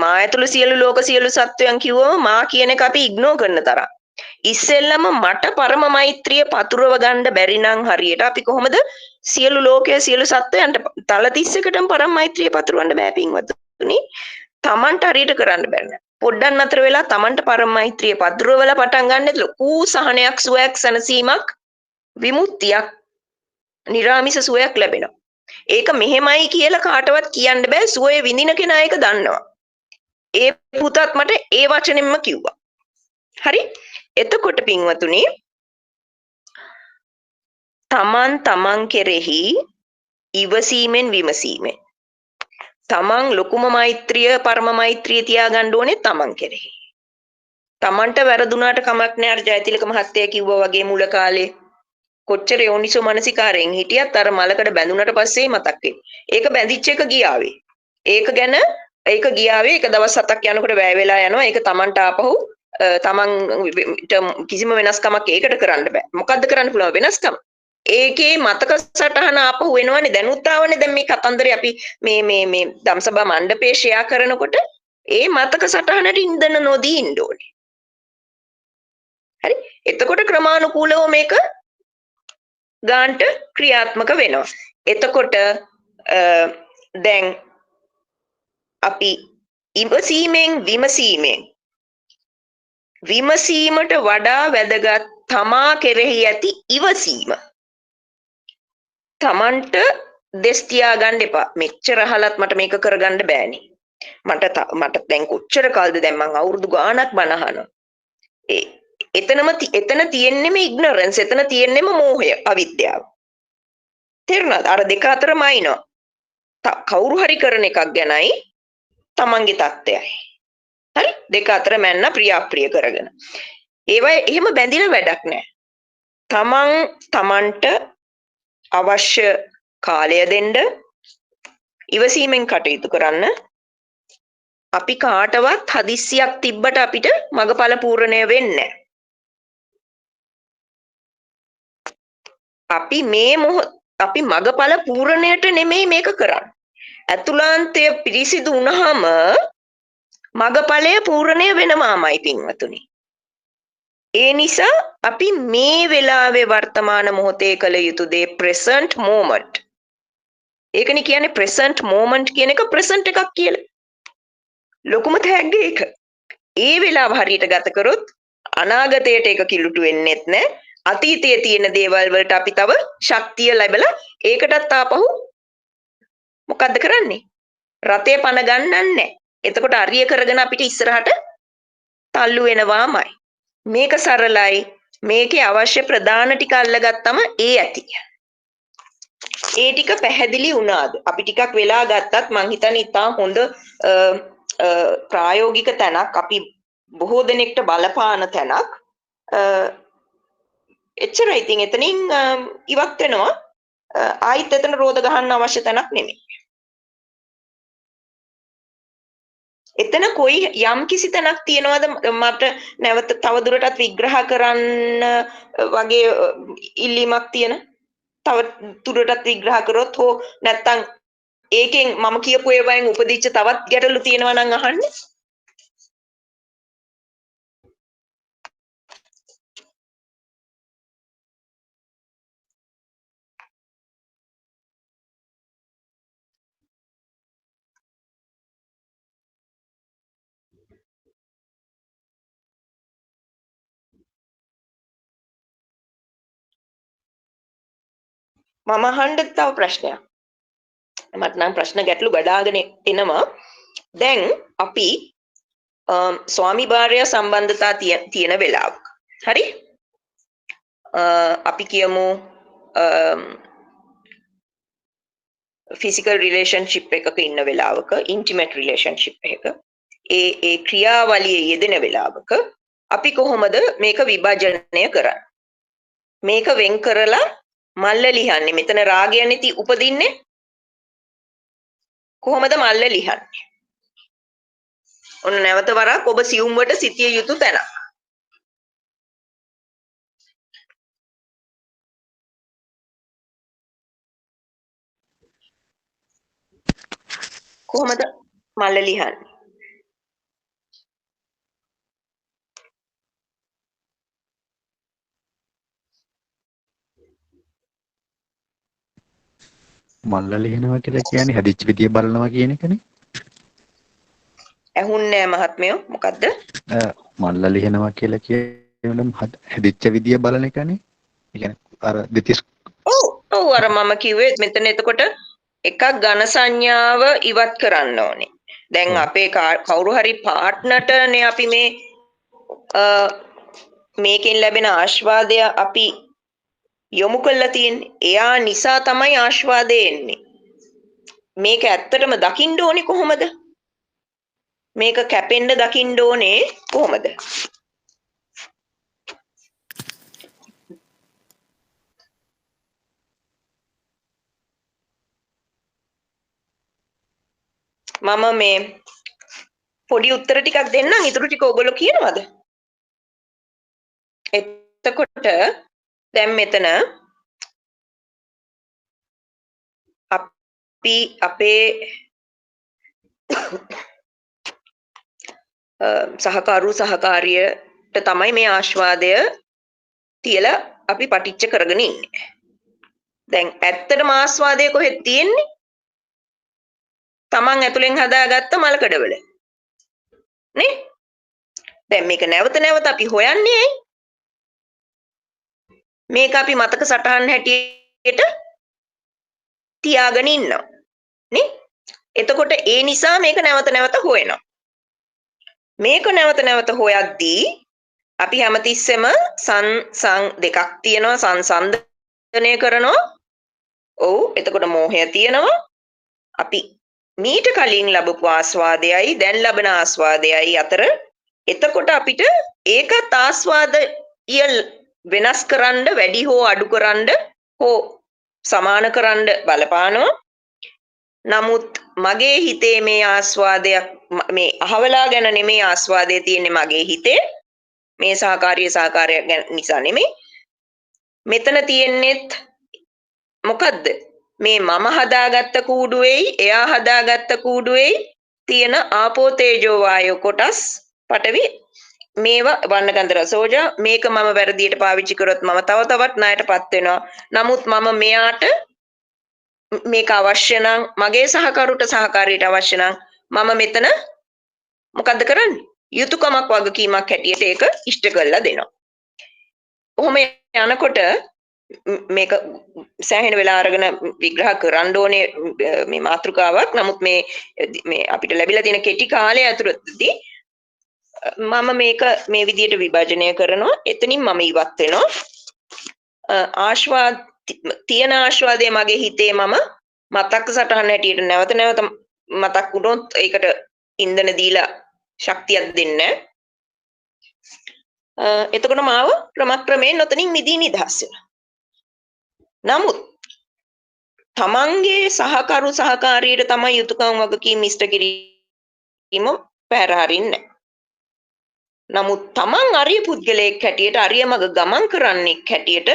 මා ඇතුළු සියලු ලෝක සියලු සත්වයන් කිව්වම මා කියන එක අපි ඉග්නෝර් කරන තරම්. ඉස්සෙල්ලම මට පරම මෛත්‍රිය පතුරව ගන්න බැරි නම් හරියට අපි කොහොමද සියලු ලෝකය සියලු සත්වයන්ට තල 31කටම පරම මෛත්‍රිය පතුරවන්න බෑ පින්වතුනි. තමන්ට හරියට කරන්න බැහැ. පොඩ්ඩක් නතර වෙලා තමන්ට පරම මෛත්‍රිය පතුරවලා පටන් ගන්න ලොකු සහනයක්, සුවයක්, සැනසීමක්, විමුක්තියක්, නිරාමිස සුවයක් ලැබෙනවා. ඒක මෙහෙමයි කියලා කාටවත් කියන්න බෑ. සුවය විඳින කෙනා ඒක දන්නවා. ඒ පුතත් මට ඒ වචනෙන්ම කිව්වා. හරි? එතකොට පින්වතුනි, තමන් තමන් කෙරෙහි ඉවසීමෙන් විමසීමෙන් තමන් ලොකුම මෛත්‍රිය පරම මෛත්‍රිය තියාගන්න ඕනේ තමන් කෙරෙහි. තමන්ට වැරදුනාට කමක් නෑ. අර ජයතිලක මහත්තයා කිව්වා වගේ මුල කාලේ කොච්චර යෝනිසෝ මනසිකාරයෙන් හිටියත් අර මලකඩ බැඳුනට පස්සේ මතක් වෙන්නේ. ඒක බැඳිච්ච එක ගියාවේ. ඒක ගැන ඒක ගියාවේ. ඒක දවස් 7ක් යනකොට වැය වෙලා යනවා. ඒක තමන්ට ආපහු තමන්ට කිසිම වෙනස්කමක් ඒකට කරන්න බෑ. මොකද්ද කරන්න පුළුවන් වෙනස්කම? ඒකේ මතක සටහන ආපහු වෙනවනේ. දැනුත් ආවනේ. දැන් මේ කතන්දරේ අපි මේ මේ මේ ධම්සභා මණ්ඩපේ ෂෙයා කරනකොට ඒ මතක සටහනට ඉන්ධන නොදී ඉන්න ඕනේ. හරි? එතකොට ක්‍රමානුකූලව මේක ගාන්ට ක්‍රියාත්මක වෙනවා. එතකොට දැන් අපි ඉවසීමෙන් විමසීමෙන් විමසීමට වඩා වැදගත් තමා කෙරෙහි ඇති ඉවසීම. තමන්ට දෙස් තියාගන්න එපා. මෙච්චර අහලත් මට මේක කරගන්න බෑනේ. මට මට දැන් කොච්චර කල්ද දැන් මං අවුරුදු ගාණක් බණ අහනවා. ඒ එතන තියෙන්නේම ඉග්නොරන්ස්, එතන තියෙන්නේම මෝහය, අවිද්‍යාව. තේරුණාද? අර දෙක අතරම අයිනවා. කවුරු හරි කරන එකක් ගැනයි තමන්ගේ තත්ත්වයයි. හරි? දෙක අතර මැන්න ප්‍රිය අප්‍රිය කරගෙන. ඒවා එහෙම බැඳිලා වැඩක් නෑ. තමන් තමන්ට අවශ්‍ය කාලය දෙන්න, ඉවසීමෙන් කටයුතු කරන්න. අපි කාටවත් හදිස්සියක් තිබ්බට අපිට මගඵල පූර්ණය වෙන්නේ. අපි මේ මොහොත අපි මගඵල පූර්ණයට නෙමෙයි මේක කරන්නේ. ඇතුළාන්තය පිරිසිදු වුණාම මගඵලය පූර්ණය වෙනවාමයි පින්වතුනි. ඒ නිසා අපි මේ වෙලාවේ වර්තමාන මොහොතේ කළ යුතු දේ ප්‍රසන්ට් මොමන්ට්. ඒකනේ කියන්නේ ප්‍රසන්ට් මොමන්ට් කියන එක ප්‍රසන්ට් එකක් කියලා. ලොකුම තෑග්ග ඒක. ඒ වෙලාව හරියට ගත කරොත් අනාගතයට ඒක කිලුටු වෙන්නෙත් නෑ. අතීතයේ තියෙන දේවල් වලට අපි තව ශක්තිය ලැබලා ඒකටත් ආපහු මොකද්ද කරන්නේ? රතේ පණ ගන්නන්නේ නෑ. එතකොට අරිය කරගෙන අපිට ඉස්සරහට තල්ලු වෙනවාමයි. මේක සරලයි. මේකේ අවශ්‍ය ප්‍රධාන ටික අල්ලගත්තම ඒ ඇති. ඒ ටික පැහැදිලි වුණාද? අපි ටිකක් වෙලා ගත්තත් මං හිතන්නේ ඉතා හොඳ ප්‍රායෝගික තැනක්, අපි බොහෝ දෙනෙක්ට බලපාන තැනක්. එච්චරයි. ඉතින් එතනින් ඉවත් වෙනවා. ආයිත් එතන රෝද ගහන්න අවශ්‍ය තැනක් නෙමෙයි. එතන කොයි යම් කිසි තැනක් තියනවද මට නැවත තව දුරටත් විග්‍රහ කරන්න වගේ ඉල්ලීමක් තියෙන? තව දුරටත් විග්‍රහ කරොත් හෝ නැත්තම් ඒකෙන් මම කියපු ඒවායින් උපදිච්ච තවත් ගැටලු තියෙනවා නම් අහන්න. මම අහන්න තව ප්‍රශ්නයක්. මට නම් ප්‍රශ්න ගැටලු ගඩාගෙන එනවා. දැන් අපි ස්වාමි භාර්යා සම්බන්ධතා තියෙන වෙලාවක. හරි? අපි කියමු ෆිසිකල් රිලේෂන්ෂිප් එකක ඉන්න වෙලාවක, ඉන්ටිමේට් රිලේෂන්ෂිප් එකක. ඒ ඒ ක්‍රියාවලියේ යෙදෙන වෙලාවක අපි කොහොමද මේක විභජනය කරන්නේ? මේක වෙන් කරලා මල්ල ලිහන්නේ. මෙතන රාගය නැති උපදින්නේ කොහොමද මල්ල ලිහන්නේ? ඔන්න නැවත වරක් ඔබ සියුම්වට සිටිය යුතු තැනක්. කොහොමද මල්ල ලිහන්නේ? මල්ල ලිහනවා කියලා කියන්නේ හැදිච්ච විදිය බලනවා කියන එකනේ. ඇහුන්නේ නෑ මහත්මයෝ, මොකද්ද? මල්ල ලිහනවා කියලා කියනනම් හැදිච්ච විදිය බලන එකනේ. ඒ කියන්නේ අර දෙතිස්. ඔව් ඔව්, අර මම කිව්වේ මෙතන එතකොට එකක් ඝන සංඥාව ඉවත් කරන්න ඕනේ. දැන් අපේ කවුරු හරි පාර්ට්නර්ටනේ අපි මේ මේකෙන් ලැබෙන ආස්වාදය අපි යොමු කරලා තියෙන්නේ. එයා නිසා තමයි ආස්වාදය එන්නේ. මේක ඇත්තටම දකින්න ඕනේ කොහොමද? මේක කැපෙන්න දකින්න ඕනේ කොහොමද? මම මේ පොඩි උත්තර ටිකක් දෙන්නම්, ඉතුරු ටික ඔයගොල්ලෝ කියනවද? එතකොට දැන් මෙතන අපි අපේ සහකරු සහකාරියට තමයි මේ ආස්වාදය තියලා අපි පටිච්ච කරගෙන ඉන්නේ. දැන් ඇත්තටම ආස්වාදය කොහෙද තියෙන්නේ? තමන් ඇතුලෙන් හදාගත්ත මලකඩවල නේ. දැන් මේක නැවත නැවත අපි හොයන්නේ ඇයි? මේක අපි මතක සටහන් හැටියට තියාගෙන ඉන්නවා නේ. එතකොට ඒ නිසා මේක නැවත නැවත හොයනවා. මේක නැවත නැවත හොයද්දී අපි හැමතිස්සෙම සං දෙකක් තියෙනවා, සංසන්දනය කරනවා. ඔව්, එතකොට මෝහය තියෙනවා. අපි මීට කලින් ලැබපු ආස්වාදයයි දැන් ලබන ආස්වාදයයි අතර එතකොට අපිට ඒකත් ආස්වාදය වෙනස් කරන්න, වැඩි හෝ අඩු කරන්න හෝ සමාන කරන්න බලපානවා. නමුත් මගේ හිතේ මේ ආස්වාදයක්, මේ අහවලා ගැන නෙමෙයි ආස්වාදය තියෙන්නේ මගේ හිතේ, මේ සහකාරිය සහකාරයක් ගැන නිසා නෙමෙයි. මෙතන තියෙන්නේත් මොකද්ද? මේ මම හදාගත්ත කූඩුවේයි එයා හදාගත්ත කූඩුවේයි තියෙන ආපෝ තේජෝ වායෝ කොටස් පටවි මේවා වර්ණ ගන්ධ රස ඕජා. මේක මම වැරදියට පාවිච්චි කරොත් මම තව තවත් ණයටපත් වෙනවා. නමුත් මම මෙයාට මේක අවශ්‍ය නම්, මගේ සහකරුට සහකාරියට අවශ්‍ය නම් මම මෙතන මොකද්ද කරන්නේ? යුතුයකමක් වගකීමක් හැටියට ඒක ඉෂ්ට කරලා දෙනවා. ඔහොම යනකොට මේක සෑහෙන වෙලා අරගෙන විග්‍රහ කරන්න ඕනේ මේ මාතෘකාවක්. නමුත් මේ මේ අපිට ලැබිලා තියෙන කෙටි කාලය ඇතුළතදී මම මේක මේ විදියට විභජනය කරනවා. එතනින් මම ඉවත් වෙනවා. ආස්වාද තියෙන ආස්වාදය මගේ හිතේ මම මතක සටහන් හැටියට නැවත නැවත මතක් වුණොත් ඒකට ඉන්ධන දීලා ශක්තියක් දෙන්නේ. එතකොට මාව ක්‍රමක්‍රමයෙන් ඔතනින් මිදී නිදහස් වෙනවා. නමුත් තමන්ගේ සහකරු සහකාරියට තමයි යුතුයකම් වගකීම් ඉෂ්ට කිරීම පැහැර හරින්නේ. නමුත් තමන් අරිය පුද්ගලයෙක් හැටියට, අරිය මඟ ගමන් කරන්නෙක් හැටියට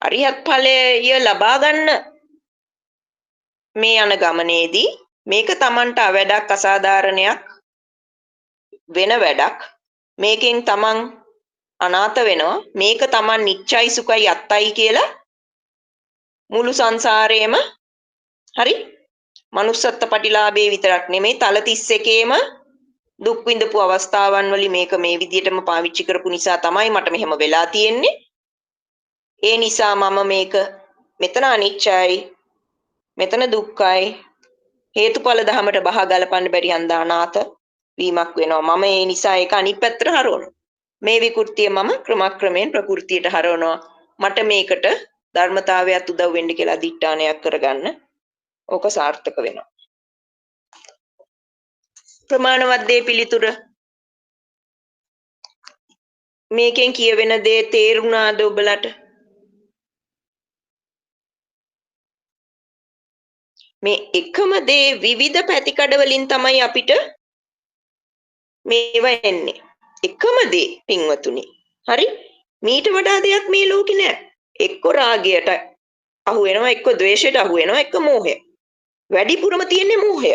අරිහත් ඵලය ලබා ගන්න මේ යන ගමනේදී මේක තමන්ට අවැඩක් අසාධාරණයක් වෙන වැඩක්. මේකෙන් තමන් අනාථ වෙනවා. මේක තමන් නිච්චයි සුඛයි අත්තයි කියලා මුළු සංසාරයේම හරි manussත්ත්ව පටිලාභේ විතරක් නෙමෙයි තල 31ේම දුක් විඳපු අවස්ථාවන් වල මේක මේ විදියටම පාවිච්චි කරපු නිසා තමයි මට මෙහෙම වෙලා තියෙන්නේ. ඒ නිසා මම මේක මෙතන අනිච්චයි, මෙතන දුක්ඛයි, හේතුඵල ධමයට බහ ගලපන්න බැරි හන්දා අනාථ වීමක් වෙනවා. මම ඒ නිසා ඒක අනිත් පැත්තට හරවනවා. මේ විකෘතිය මම ක්‍රමක්‍රමයෙන් ප්‍රകൃතියට හරවනවා. මට මේකට ධර්මතාවයත් උදව් වෙන්න කියලා අදිෂ්ඨානයක් කරගන්න. ඕක සාර්ථක වෙනවා. ප්‍රමාණවත් දේ පිළිතුර? මේකෙන් කියවෙන දේ තේරුණාද ඔබලට? මේ එකම දේ විවිධ පැතිකඩ වලින් තමයි අපිට මේවා එන්නේ. එකම දේ පින්වතුනි. හරි? මීට වඩා දෙයක් මේ ලෝකේ නෑ. එක්ක රාගයට අහු වෙනවා, එක්ක ද්වේෂයට අහු වෙනවා, එක්ක මෝහය. වැඩිපුරම තියෙන්නේ මෝහය.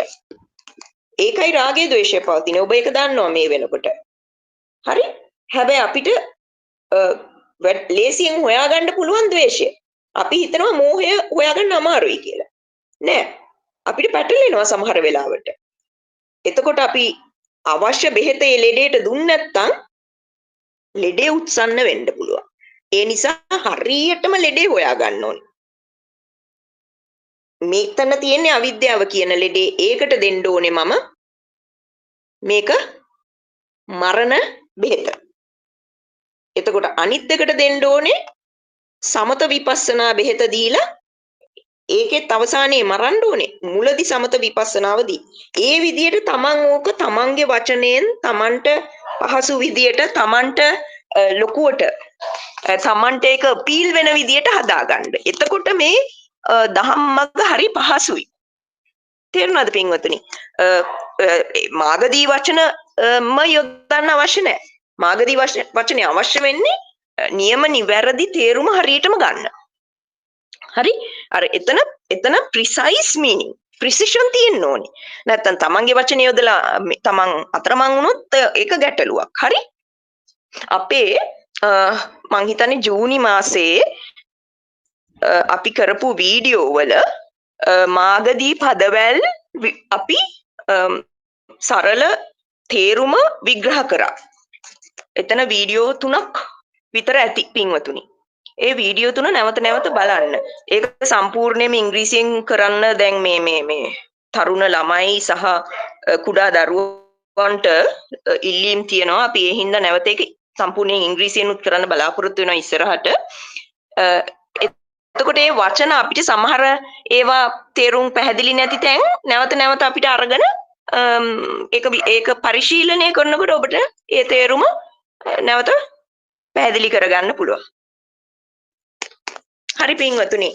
ඒකයි රාගය ද්වේෂය පවතින්නේ. ඔබ ඒක දන්නවා මේ වෙනකොට. හරි? හැබැයි අපිට ලේසියෙන් හොයාගන්න පුළුවන් ද්වේෂය. අපි හිතනවා මෝහය හොයාගන්න අමාරුයි කියලා. නෑ. අපිට පැටලෙනවා සමහර වෙලාවට. එතකොට අපි අවශ්‍ය බෙහෙත ඒ ලෙඩේට දුන්නේ නැත්නම් ලෙඩේ උත්සන්න වෙන්න පුළුවන්. ඒ නිසා හරියටම ලෙඩේ හොයාගන්න ඕනේ. මෙතන තියෙන්නේ අවිද්‍යාව කියන ලෙඩේ. ඒකට දෙන්න ඕනේ මම මේක මරණ බෙහෙත. එතකොට අනිත් එකට දෙන්න ඕනේ සමත විපස්සනා බෙහෙත දීලා ඒකෙත් අවසානයේ මරන්න ඕනේ. මුලදි සමත විපස්සනාව දී. ඒ විදියට තමන් ඕක තමන්ගේ වචනයෙන් තමන්ට පහසු විදියට තමන්ට ලොකුවට තමන්ට ඒක අපීල් වෙන විදියට හදාගන්න. එතකොට මේ දහම් මග හරි පහසුයි. තේරුණාද පින්වතුනි? මාගදී වචනම යොදන්න අවශ්‍ය නැහැ. මාගදී වචනේ අවශ්‍ය වෙන්නේ නියම නිවැරදි තේරුම හරියටම ගන්න. හරි? අර එතන එතන ප්‍රිසයිස් මීනින් ප්‍රිසිෂන් තියෙන්න ඕනේ. නැත්තම් තමන්ගේ වචන යොදලා තමන් අතරමං වුණොත් ඒක ගැටලුවක්. හරි? අපේ මං හිතන්නේ ජූනි මාසයේ අපි කරපු වීඩියෝ වල මාගදී පදවැල් අපි සරල තේරුම විග්‍රහ කරා. එතන වීඩියෝ 3ක් විතර ඇති පින්වතුනි. ඒ වීඩියෝ තුන නැවත නැවත බලන්න. ඒක සම්පූර්ණයෙන්ම ඉංග්‍රීසියෙන් කරන්න දැන් මේ මේ මේ තරුණ ළමයි සහ කුඩා දරුවන්ට ඉල්ලීම් තියෙනවා. අපි ඒ හින්දා නැවත ඒක සම්පූර්ණයෙන් ඉංග්‍රීසියෙන් උත් කරන්න බලාපොරොත්තු වෙනවා ඉස්සරහට. එතකොට මේ වචන අපිට සමහර ඒවා තේරුම් පැහැදිලි නැති තැන් නැවත නැවත අපිට අරගෙන ඒක ඒක පරිශීලනය කරනකොට ඔබට ඒ තේරුම නැවත පැහැදිලි කරගන්න පුළුවන්. හරි පින්වතුනි,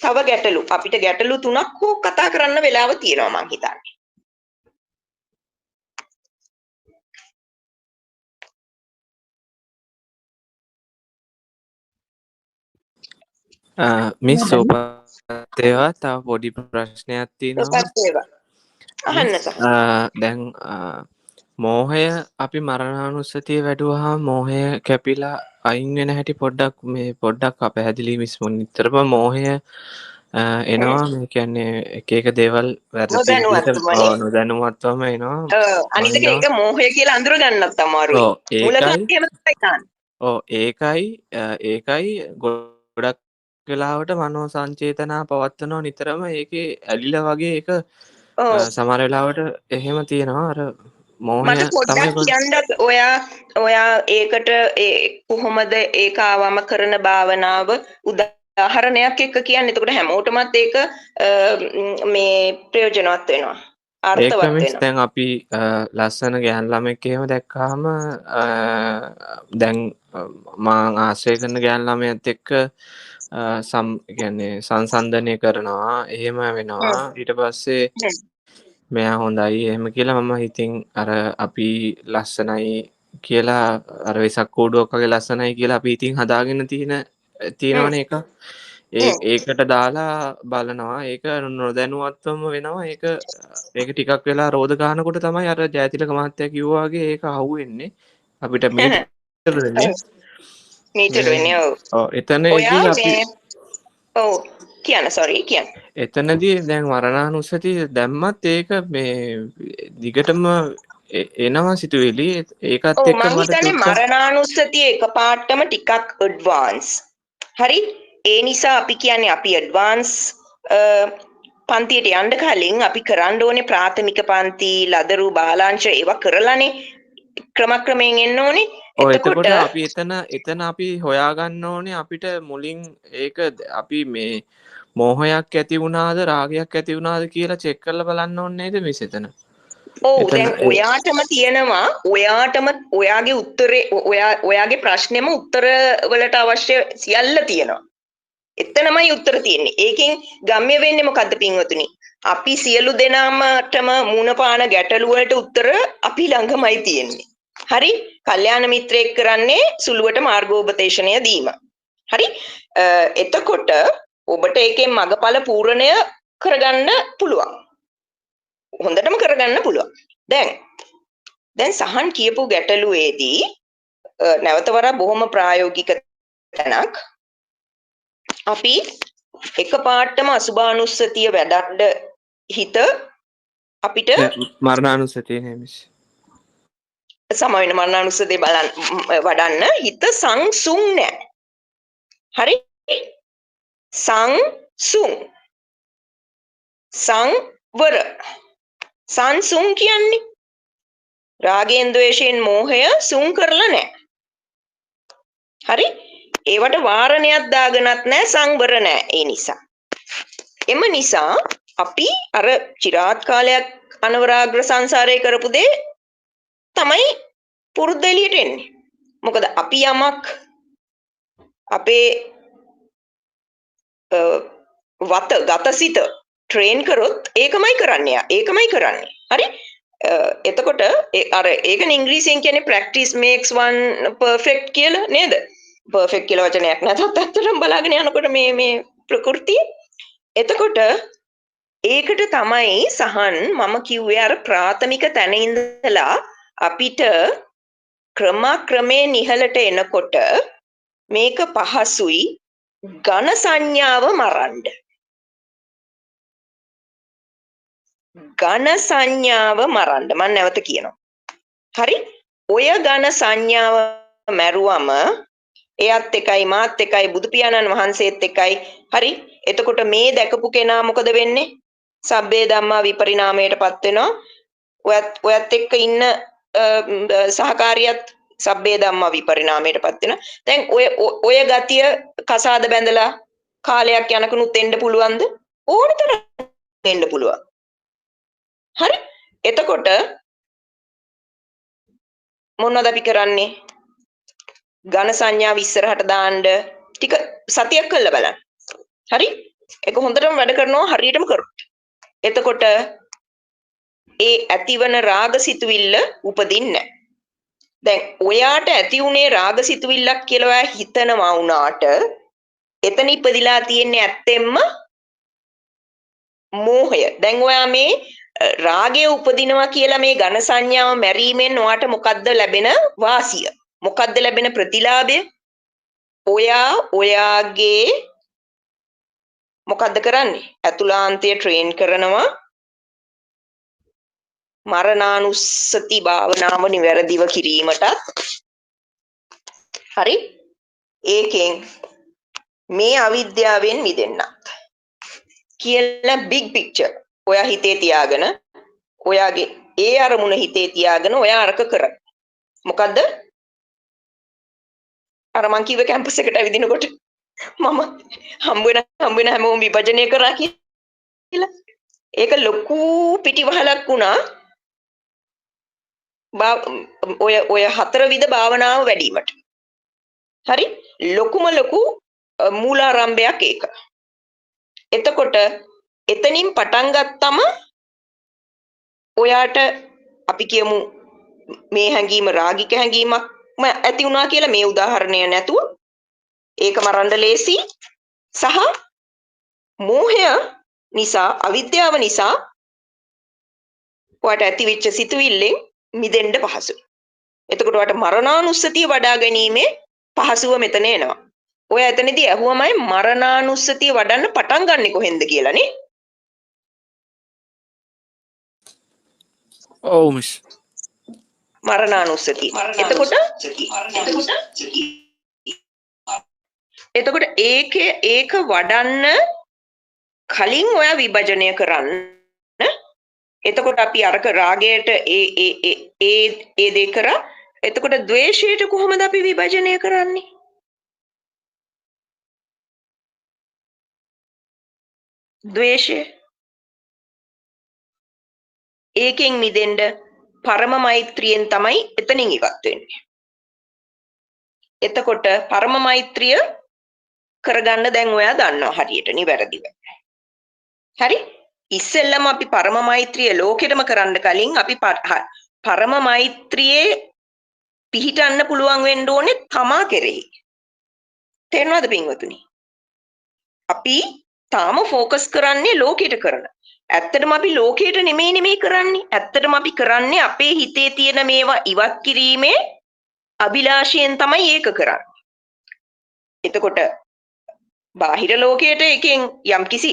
තව ගැටලු අපිට ගැටලු තුනක් හෝ කතා කරන්න වෙලාව තියෙනවා මං හිතන්නේ. මිස් සෝපත් ඒවා තව පොඩි ප්‍රශ්නයක් තියෙනවා. අහන්න සහ. දැන් මෝහය අපි මරණානුස්සතිය වැඩුවාම මෝහය කැපිලා අයින් වෙන හැටි පොඩ්ඩක් මේ පොඩ්ඩක් අපැහැදිලි මිස්. මොන් නිතරම මෝහය එනවා. මේ කියන්නේ එක එක දේවල් වැරදි නොදැනුවත්වම එනවා. අනිත් එක ඒක මෝහය කියලා අඳුර ගන්නත් අමාරුයි. ඔව් ඒකයි ඒකයි ගොඩක් වෙලාවට මනෝ සංචේතනා පවත්වනවා නිතරම. ඒකේ ඇලිලා වගේ ඒක සමහර වෙලාවට එහෙම තියෙනවා. අර මෝහය මට පොඩ්ඩක් කියන්නත් ඔයා ඔයා ඒකට කොහොමද ඒක ආවම කරන භාවනාව උදාහරණයක් එක්ක කියන්න. එතකොට හැමෝටමත් ඒක මේ ප්‍රයෝජනවත් වෙනවා. අර්ථවත් වෙනවා. දැන් අපි ලස්සන ගෑනු ළමෙක් එහෙම දැක්කාම දැන් මං ආශ්‍රය කරන ගෑනු ළමයාත් එක්ක සම් කියන්නේ සංසන්දනය කරනවා. එහෙම වෙනවා. ඊට පස්සේ මෙයා හොඳයි එහෙම කියලා මම හිතින් අර අපි ලස්සනයි කියලා අර වෙසක් කූඩුවක් වගේ ලස්සනයි කියලා අපි ඉතින් හදාගෙන තියෙනවනේ එක. ඒකට දාලා බලනවා. ඒක නොදැනුවත්වම වෙනවා. ඒක ඒක ටිකක් වෙලා රෝද ගන්නකොට තමයි අර ජයතිලක මහත්තයා කිව්වා වගේ ඒක අහුවෙන්නේ අපිට මීටර වෙන්නේ. මීටර වෙන්නේ ඔව්. ඔව් එතනදී අපි ඔව් කියන්න සෝරි කියන්න. එතනදී දැන් මරණානුස්සතිය දැම්මත් ඒක මේ දිගටම එනවා සිතුවිලි. ඒකත් එක්ක මං හිතන්නේ මරණානුස්සතිය එකපාරටම ටිකක් ඇඩ්වාන්ස්. හරි? ඒ නිසා අපි කියන්නේ අපි ඇඩ්වාන්ස් පන්තියට යන්න කලින් අපි කරන්න ඕනේ ප්‍රාථමික පන්ති, ලදරු බාලාංශ ඒවා කරලානේ ක්‍රමක්‍රමයෙන් එන්න ඕනේ. ඔව් එතකොට අපි එතන එතන අපි හොයාගන්න ඕනේ අපිට මුලින් ඒක අපි මේ මෝහයක් ඇති වුණාද රාගයක් ඇති වුණාද කියලා චෙක් කරලා බලන්න ඕනේ නේද මිස් එතන? ඔව්, දැන් ඔයාටම තියෙනවා, ඔයාටම ඔයාගේ උත්තරේ, ඔයාගේ ප්‍රශ්නෙම උත්තර වලට අවශ්‍ය සියල්ල තියෙනවා. එතනමයි උත්තර තියෙන්නේ. ඒකෙන් ගම්‍ය වෙන්නේ මොකද්ද පින්වතුනි? අපි සියලු දෙනාමටම මුණ පාන ගැටලු වලට උත්තර අපි ළඟමයි තියෙන්නේ. හරි? කල්යාණ මිත්‍රයෙක් කරන්නේ සුළුවට මාර්ගෝපදේශනය දීම. හරි? එතකොට ඔබට ඒකෙන් මගඵල පූර්ණය කරගන්න පුළුවන්. හොඳටම කරගන්න පුළුවන්. දැන් සහන් කියපු ගැටලුවේදී නැවත වරක් බොහොම ප්‍රායෝගික තැනක්. අපි එකපාරටම අසුභානුස්සතිය වැඩන්න හිත අපිට මරණානුස්සතිය නේ මිස්. සම වෙන මරණානුස්සතිය බලන්න වඩන්න හිත සංසුන් නෑ. හරි? සංසුන් සංවර සංසුන් කියන්නේ රාගයෙන් ද්වේෂයෙන් මෝහය සුන් කරලා නෑ. හරි? ඒවට වාරණයක් දාගෙනත් නෑ, සංවර නෑ. ඒ නිසා එම නිසා අපි අර චිරාත් කාලයක් අනවරාග්‍ර සංසාරේ කරපු දේ තමයි පුරුද්ද එළියට එන්නේ. මොකද අපි යමක් අපේ වත ගතසිත ට්‍රේන් කරොත් ඒකමයි කරන්නේ. ඒකමයි කරන්නේ. හරි? එතකොට අර ඒකනේ ඉංග්‍රීසියෙන් කියන්නේ practice makes one perfect කියලා නේද? පර්ෆෙක්ට් කියලා වචනයක් නැතත් ඇත්තටම බලාගෙන යනකොට මේ මේ ප්‍රകൃතිය. එතකොට ඒකට තමයි සහන් මම කිව්වේ අර ප්‍රාථමික තැන ඉඳලා අපිට ක්‍රමක්‍රමයෙන් ඉහළට එනකොට මේක පහසුයි ඝන සංඥාව මරන්න. ඝන සංඥාව මරන්න මම නැවත කියනවා. හරි? ඔය ඝන සංඥාව මැරුවම එයත් එකයි මාත් එකයි බුදු පියාණන් වහන්සේත් එකයි. හරි? එතකොට මේ දැකපු කෙනා මොකද වෙන්නේ? සබ්බේ ධම්මා විපරිණාමයටපත් වෙනවා. ඔයත් එක්ක ඉන්න සහකාරියත් සබ්බේ ධම්මා විපරිණාමයටපත් වෙනවා. දැන් ඔය ඔය ගතිය කසාද බැඳලා කාලයක් යනකනුත් එන්න පුළුවන්ද? ඕන තරම් එන්න පුළුවන්. හරි? එතකොට මොනවද අපි කරන්නේ? ඝන සංඥාව ඉස්සරහට දාන්න ටික සතියක් කරලා බලන්න. හරි? ඒක හොඳටම වැඩ කරනවා හරියටම කරොත්. එතකොට ඒ ඇතිවන රාග සිතුවිල්ල උපදින්නේ නැහැ. දැන් ඔයාට ඇති වුණේ රාග සිතුවිල්ලක් කියලා ඔයා හිතනවා වුණාට එතන ඉපදිලා තියෙන්නේ ඇත්තෙන්ම මෝහය. දැන් ඔයා මේ රාගය උපදිනවා කියලා මේ ඝන සංඥාව මැරීමෙන් ඔයාට මොකද්ද ලැබෙන වාසිය? මොකද්ද ලැබෙන ප්‍රතිලාභය? ඔයා ඔයාගේ මොකද්ද කරන්නේ? ඇතුළාන්තය ට්‍රේන් කරනවා මරණානුස්සති භාවනාව නිවැරදිව කිරීමටත්. හරි? ඒකෙන් මේ අවිද්‍යාවෙන් මිදෙන්නත් කියලා බිග් පික්චර් ඔයා හිතේ තියාගෙන, ඔයාගේ ඒ අරමුණ හිතේ තියාගෙන ඔයා අරක කරා. මොකද්ද? අර මං කිව්වේ කැම්පස් එකට ඇවිදිනකොට මම හම්බ වෙන හැමෝම විභජනය කරා කියලා. ඒක ලොකු පිටිවහලක් වුණා. ඔය ඔය හතර විද භාවනාව වැඩිවීමට. හරි? ලොකුම ලොකු මූලාරම්භයක් ඒක. එතකොට එතනින් පටන් ගත්තම ඔයාට අපි කියමු මේ හැඟීම රාගික හැඟීමක්ම ඇති වුණා කියලා මේ උදාහරණය නැතුව ඒක මරන්න ලේසි. සහ මෝහය නිසා අවිද්‍යාව නිසා ඔයාට ඇතිවෙච්ච සිතුවිල්ලෙන් මිදෙන්න පහසුයි. එතකොට ඔයාට මරණානුස්සතිය වඩා ගැනීමේ පහසුව මෙතන එනවා. ඔය එතනදී ඇහුවමයි මරණානුස්සතිය වඩන්න පටන් ගන්නෙ කොහෙන්ද කියලා නේ? ඔව් මිස්. මරණානුස්සතිය. එතකොට එතකොට ඒක වඩන්න කලින් ඔයා විභජනය කරන්න. එතකොට අපි අරක රාගයට ඒ ඒ ඒ ඒ ඒ දේ කරා. එතකොට ද්වේෂයට කොහොමද අපි විභජනය කරන්නේ? ද්වේෂය ඒකෙන් මිදෙන්න පරම මෛත්‍රියෙන් තමයි එතනින් ඉවත් වෙන්නේ. එතකොට පරම මෛත්‍රිය කරගන්න දැන් ඔයා දන්නවා හරියට නිවැරදිව. හරි? ඉස්සෙල්ලම අපි පරම මෛත්‍රිය ලෝකෙටම කරන්න කලින් අපි පරම මෛත්‍රියේ පිහිටන්න පුළුවන් වෙන්න ඕනේ තමා කෙරෙහි. තේරෙනවද පින්වතුනි? අපි තාම ෆෝකස් කරන්නේ ලෝකෙට කරන. ඇත්තටම අපි ලෝකයට නෙමෙයි කරන්නේ. ඇත්තටම අපි කරන්නේ අපේ හිතේ තියෙන මේවා ඉවත් කිරීමේ අභිලාෂයෙන් තමයි ඒක කරන්නේ. එතකොට බාහිර ලෝකයට එකෙන් යම්කිසි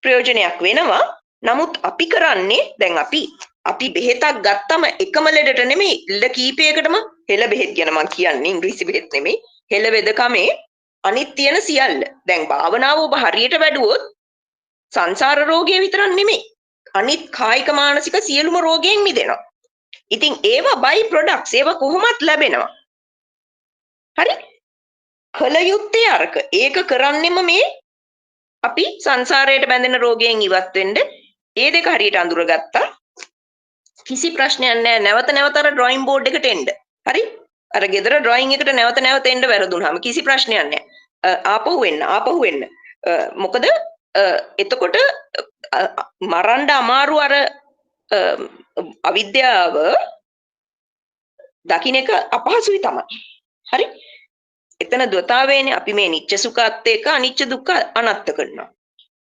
ප්‍රයෝජනයක් වෙනවා. නමුත් අපි කරන්නේ දැන් අපි බෙහෙතක් ගත්තම එකම ලෙඩට නෙමෙයි, ලෙඩ කීපයකටම හෙළ බෙහෙත් ගැන මං කියන්නේ, ඉංග්‍රීසි බෙහෙත් නෙමෙයි. හෙළ වෙදකමේ අනිත් තියෙන සියල්ල. දැන් භාවනාව ඔබ හරියට වැඩුවොත් සංසාර රෝගය විතරක් නෙමෙයි, අනිත් කායික මානසික සියලුම රෝගයෙන් මිදෙනවා. ඉතින් ඒවා බයි ප්‍රොඩක්ට්ස්, ඒවා කොහොමත් ලැබෙනවා. හරි? කල යුත්තේ අරක. ඒක කරන්නෙම මේ අපි සංසාරයට බැඳෙන රෝගයෙන් ඉවත් වෙන්න. ඒ දෙක හරියට අඳුරගත්තා. කිසි ප්‍රශ්නයක් නෑ. නැවත නැවත අර ඩ්‍රොයිං බෝඩ් එකට එන්න. හරි? අර ගෙදර ඩ්‍රොයිං එකට නැවත නැවත එන්න වැරදුනහම කිසි ප්‍රශ්නයක් නෑ. ආපහු එන්න, ආපහු එන්න. මොකද එතකොට මරන්න අමාරු අර අවිද්‍යාව දකින්න එක අපහසුයි තමයි. හරි? එතන ද්වතාවේනේ අපි මේ නිච්ච සුඛත් එක්ක අනිච්ච දුක්ඛ අනත්ත කරනවා.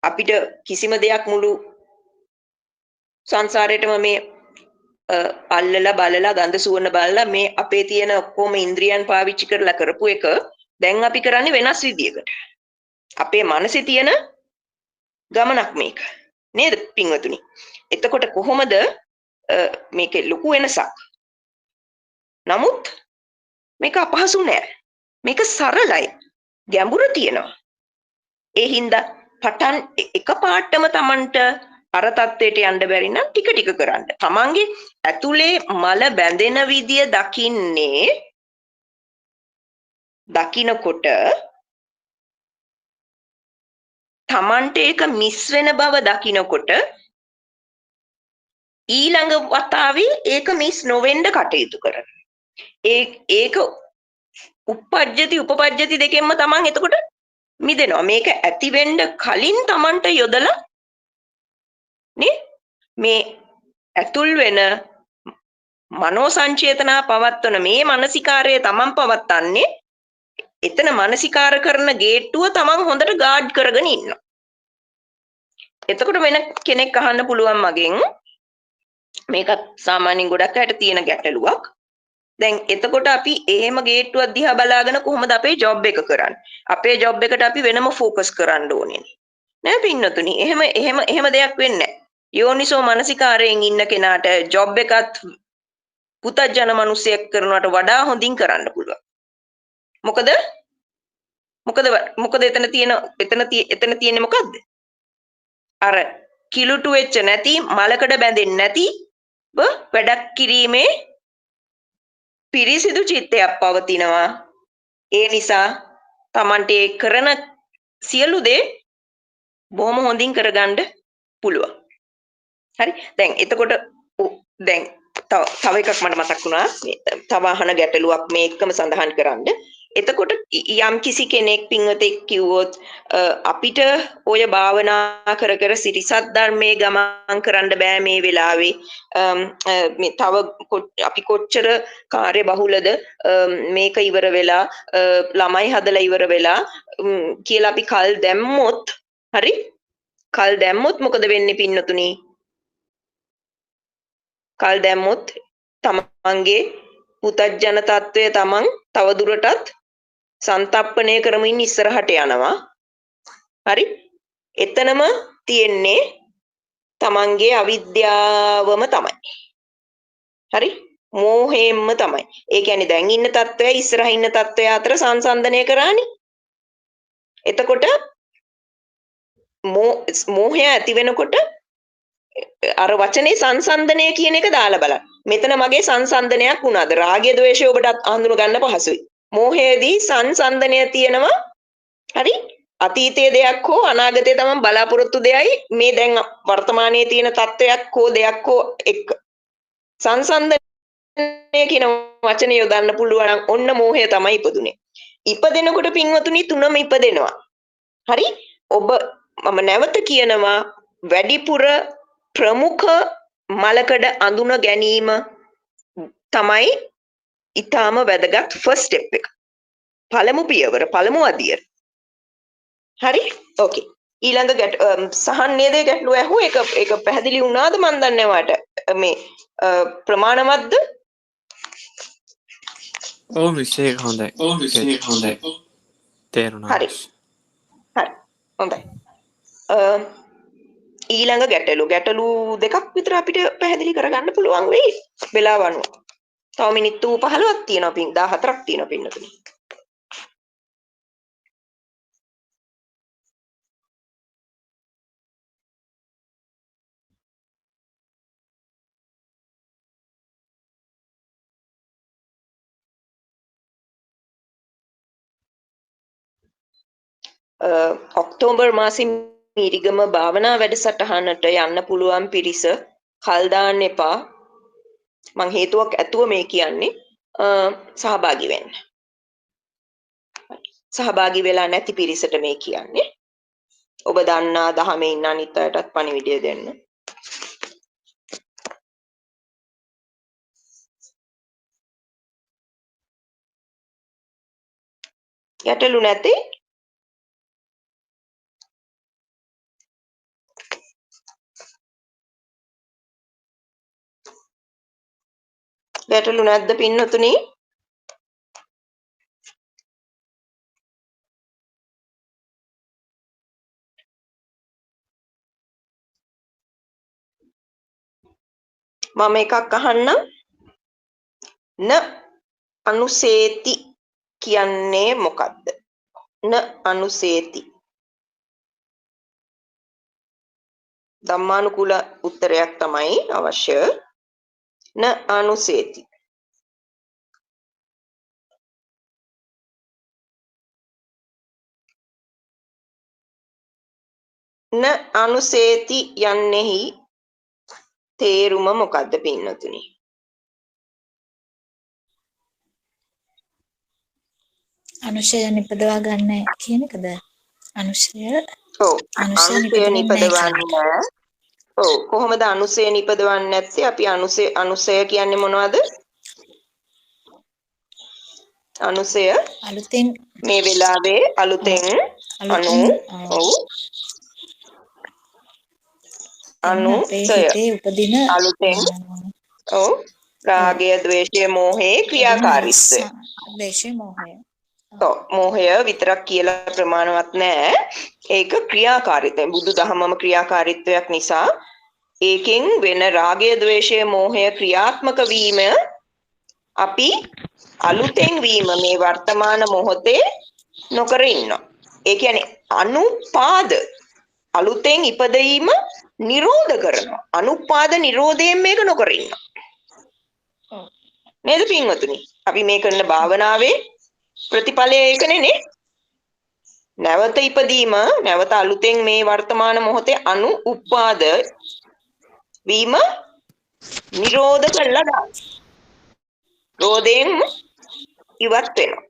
අපිට කිසිම දෙයක් මුළු සංසාරේටම මේ අල්ලලා බලලා ගඳ සුවඳ බලලා මේ අපේ තියෙන ඔක්කොම ඉන්ද්‍රියන් පාවිච්චි කරලා කරපු එක දැන් අපි කරන්නේ වෙනස් විදියකට. අපේ මනසේ තියෙන ගමනක් මේක. නේද පින්වතුනි? එතකොට කොහොමද මේකේ ලොකු වෙනසක්. නමුත් මේක අපහසු නෑ. මේක සරලයි. ගැඹුර තියෙනවා. ඒ හින්දා පටන් එකපාරටම Tamanට අර තත්වයට යන්න බැරි නම් ටික ටික කරන්න. Tamanගේ ඇතුලේ මල බැඳෙන විදිය දකින්නේ දකිනකොට Tamanට ඒක මිස් වෙන බව දකිනකොට ඊළඟ වතාවේ ඒක මිස් නොවෙන්න කටයුතු කරනවා. ඒක උප්පජ්ජති උපපජ්ජති දෙකෙන්ම Taman එතකොට මිදෙනවා. මේක ඇති වෙන්න කලින් Tamanට යොදලා නේ මේ ඇතුල් වෙන මනෝ සංචේතනා පවත්වන මේ මානසිකාරය Taman පවත්න්නේ එතන මානසිකාර කරන ගේට්ටුව Taman හොඳට ගාඩ් කරගෙන ඉන්නවා. එතකොට වෙන කෙනෙක් අහන්න පුළුවන් මගෙන්, මේකත් සාමාන්‍යයෙන් ගොඩක් අයට තියෙන ගැටලුවක්. දැන් එතකොට අපි එහෙම ගේට්ටුවක් දිහා බලාගෙන කොහොමද අපේ ජොබ් එක කරන්නේ? අපේ ජොබ් එකට අපි වෙනම ෆෝකස් කරන්න ඕනේ නෑ පින්නතුනි. එහෙම එහෙම එහෙම දෙයක් වෙන්නේ නෑ. යෝනිසෝ මනසිකාරයෙන් ඉන්න කෙනාට ජොබ් එකත් පුතත්ජන මිනිසෙක් කරනවට වඩා හොඳින් කරන්න පුළුවන්. මොකද මොකද මොකද එතන තියෙන එතන තියෙන්නේ මොකද්ද? අර කිලුටු වෙච්ච නැති මලකඩ බැඳෙන්නේ නැති වැඩක් කිරීමේ පිරිසිදු චිත්තයක් පවතිනවා. ඒ නිසා Tamante ඒ කරන සියලු දේ බොහොම හොඳින් කරගන්න පුළුවන්. හරි? දැන් එතකොට දැන් තව එකක් මට මතක් වුණා. තව අහන ගැටලුවක් මේ එක්කම සඳහන් කරන්න. එතකොට යම් කිසි කෙනෙක් පින්වතෙක් කිව්වොත් අපිට ඔය භාවනා කර කර සිරිසත් ධර්මයේ ගමන් කරන්න බෑ මේ වෙලාවේ, මේ තව අපි කොච්චර කාර්ය බහුලද, මේක ඉවර වෙලා ළමයි හදලා ඉවර වෙලා කියලා අපි කල් දැම්මොත්, හරි, කල් දැම්මොත් මොකද වෙන්නේ පින්නතුනි? කල් දැම්මොත් තමන්ගේ පුතත්ජන තත්වය තමන් තවදුරටත් සන්තප්පණය කරමින් ඉස්සරහට යනවා. හරි? එතනම තියෙන්නේ තමන්ගේ අවිද්‍යාවම තමයි. හරි? මෝහයෙන්ම තමයි. ඒ කියන්නේ දැන් ඉන්න තත්වයයි ඉස්සරහ ඉන්න තත්වය අතර සංසන්දනය කරානේ. එතකොට මෝහය ඇති වෙනකොට අර වචනේ සංසන්දනය කියන එක දාලා බලන්න. මෙතන මගේ සංසන්දනයක් වුණාද? රාගය ද්වේෂය ඔබට අඳුන ගන්න පහසුයි. මෝහයේදී සංසන්දනය තියෙනවා. හරි? අතීතයේ දෙයක් හෝ අනාගතයේ තමන් බලාපොරොත්තු දෙයයි මේ දැන් වර්තමානයේ තියෙන තත්වයක් හෝ දෙයක් හෝ එක්ක සංසන්දනය කියන වචනය යොදන්න පුළුවන් නම් ඔන්න මෝහය තමයි ඉපදුනේ. ඉපදෙනකොට පින්වතුනි තුනම ඉපදෙනවා. හරි? ඔබ මම නැවත කියනවා වැඩිපුර ප්‍රමුඛ මලකඩ අඳුන ගැනීම තමයි ඊටාම වැදගත් ෆස්ට් ස්ටෙප් එක. පළමු පියවර, පළමු අදියර. හරි? ඕකේ. ඊළඟ සහන් නේද ගැටලුව ඇහුව ඒක ඒක පැහැදිලි වුණාද මන් දන්නේ නැහැ ඔයාට. මේ ප්‍රමාණවත්ද? ඔව් මිස් ඒක හොඳයි. ඔව් මිස් ඒක හොඳයි. තේරුණා. හරි. හරි. හොඳයි. ඊළඟ ගැටලු දෙකක් විතර අපිට පැහැදිලි කරගන්න පුළුවන් වෙයි වෙලාව අනුව. තව මිනිත්තු 15ක් තියෙනවා පින් 14ක් තියෙනවා පින්නතුනි. ඔක්තෝබර් මාසේ මීරිගම භාවනා වැඩසටහනට යන්න පුළුවන් පිරිස කල් දාන්න එපා. මං හේතුවක් ඇතුව මේ කියන්නේ සහභාගී වෙන්න. සහභාගී වෙලා නැති පිරිසට මේ කියන්නේ. ඔබ දන්නා දහමේ ඉන්න අනිත් අයටත් පණිවිඩය දෙන්න. ගැටලු නැති ගැටලු නැද්ද පින්නතුනි? මම එකක් අහන්නම්. න අනුසේති කියන්නේ මොකද්ද? න අනුසේති. ධම්මානුකූල උත්තරයක් තමයි අවශ්‍ය. න අනුසේති. න අනුසේති යන්නෙහි තේරුම මොකද්ද පින්නතුනි? අනුශය නිපදවා ගන්න කියන එකද? අනුශය ඔව්, අනුශය නිපදවන්නේ. ඔව්, කොහොමද අනුසය නිපදවන්නේ නැත්තේ? අපි අනුසය කියන්නේ මොනවද? අනුසය අලුතෙන් මේ වෙලාවේ අලුතෙන් අනු ඔව් අනුසය උපදින අලුතෙන් ඔව් රාගය, ද්වේෂය, මෝහයේ ක්‍රියාකාරීත්වය. ද්වේෂය, මෝහය. ඔව්, මෝහය විතරක් කියලා ප්‍රමාණවත් නෑ. ඒක ක්‍රියාකාරීත්වය. බුදු දහමම ක්‍රියාකාරීත්වයක් නිසා ඒකෙන් වෙන රාගය, ද්වේෂය, මෝහය ක්‍රියාත්මක වීම අපි අලුතෙන් වීම මේ වර්තමාන මොහොතේ නොකර ඉන්නවා. ඒ කියන්නේ අනුපාද අලුතෙන් ඉපදවීම නිරෝධ කරනවා. අනුපාද නිරෝධයෙන් මේක නොකර ඉන්නවා. නේද පින්වතුනි? අපි මේ කරන භාවනාවේ ප්‍රතිඵලය ඒකනේ නේ. නැවත ඉපදීම, නැවත අලුතෙන් මේ වර්තමාන මොහොතේ අනු උපාද වීම නිරෝධ කළා දාන්න. රෝධයෙන් ඉවත් වෙනවා.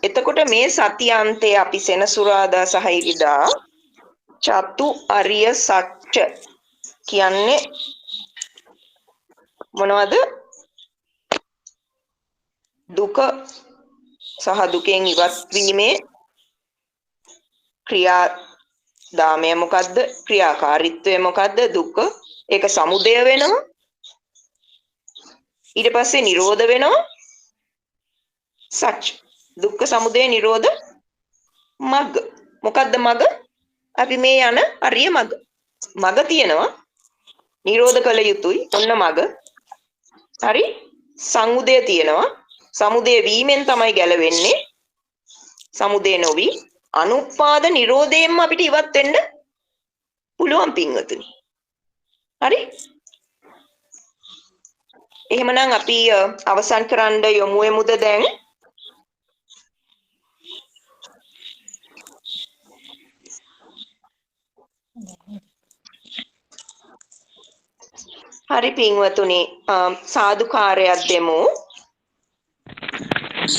එතකොට මේ සතියන්තයේ අපි සෙනසුරාදා සහ ඉරිදා චතු අරිය සත්‍ය කියන්නේ මොනවද? දුක සහ දුකෙන් ඉවත් වීමේ ක්‍රියාදාමය මොකද්ද? ක්‍රියාකාරීත්වය මොකද්ද? දුක ඒක සමුදය වෙනවා. ඊට පස්සේ නිරෝධ වෙනවා. සත්‍ය දුක්ඛ සමුදය නිරෝධ මග්ග. මොකද්ද මග? අපි මේ යන අරිය මග. මග තියෙනවා. නිරෝධ කළ යුතුයි. ඔන්න මග. හරි? සමුදය තියෙනවා. සමුදය වීමෙන් තමයි ගැලවෙන්නේ. සමුදය නොවි අනුපාද නිරෝධයෙන්ම අපිට ඉවත් වෙන්න පුළුවන් පින්වතුනි. හරි? එහෙමනම් අපි අවසන් කරන්න යොමු වෙමුද දැන්? හරි පින්වතුනි, සාදුකාරයක් දෙමු.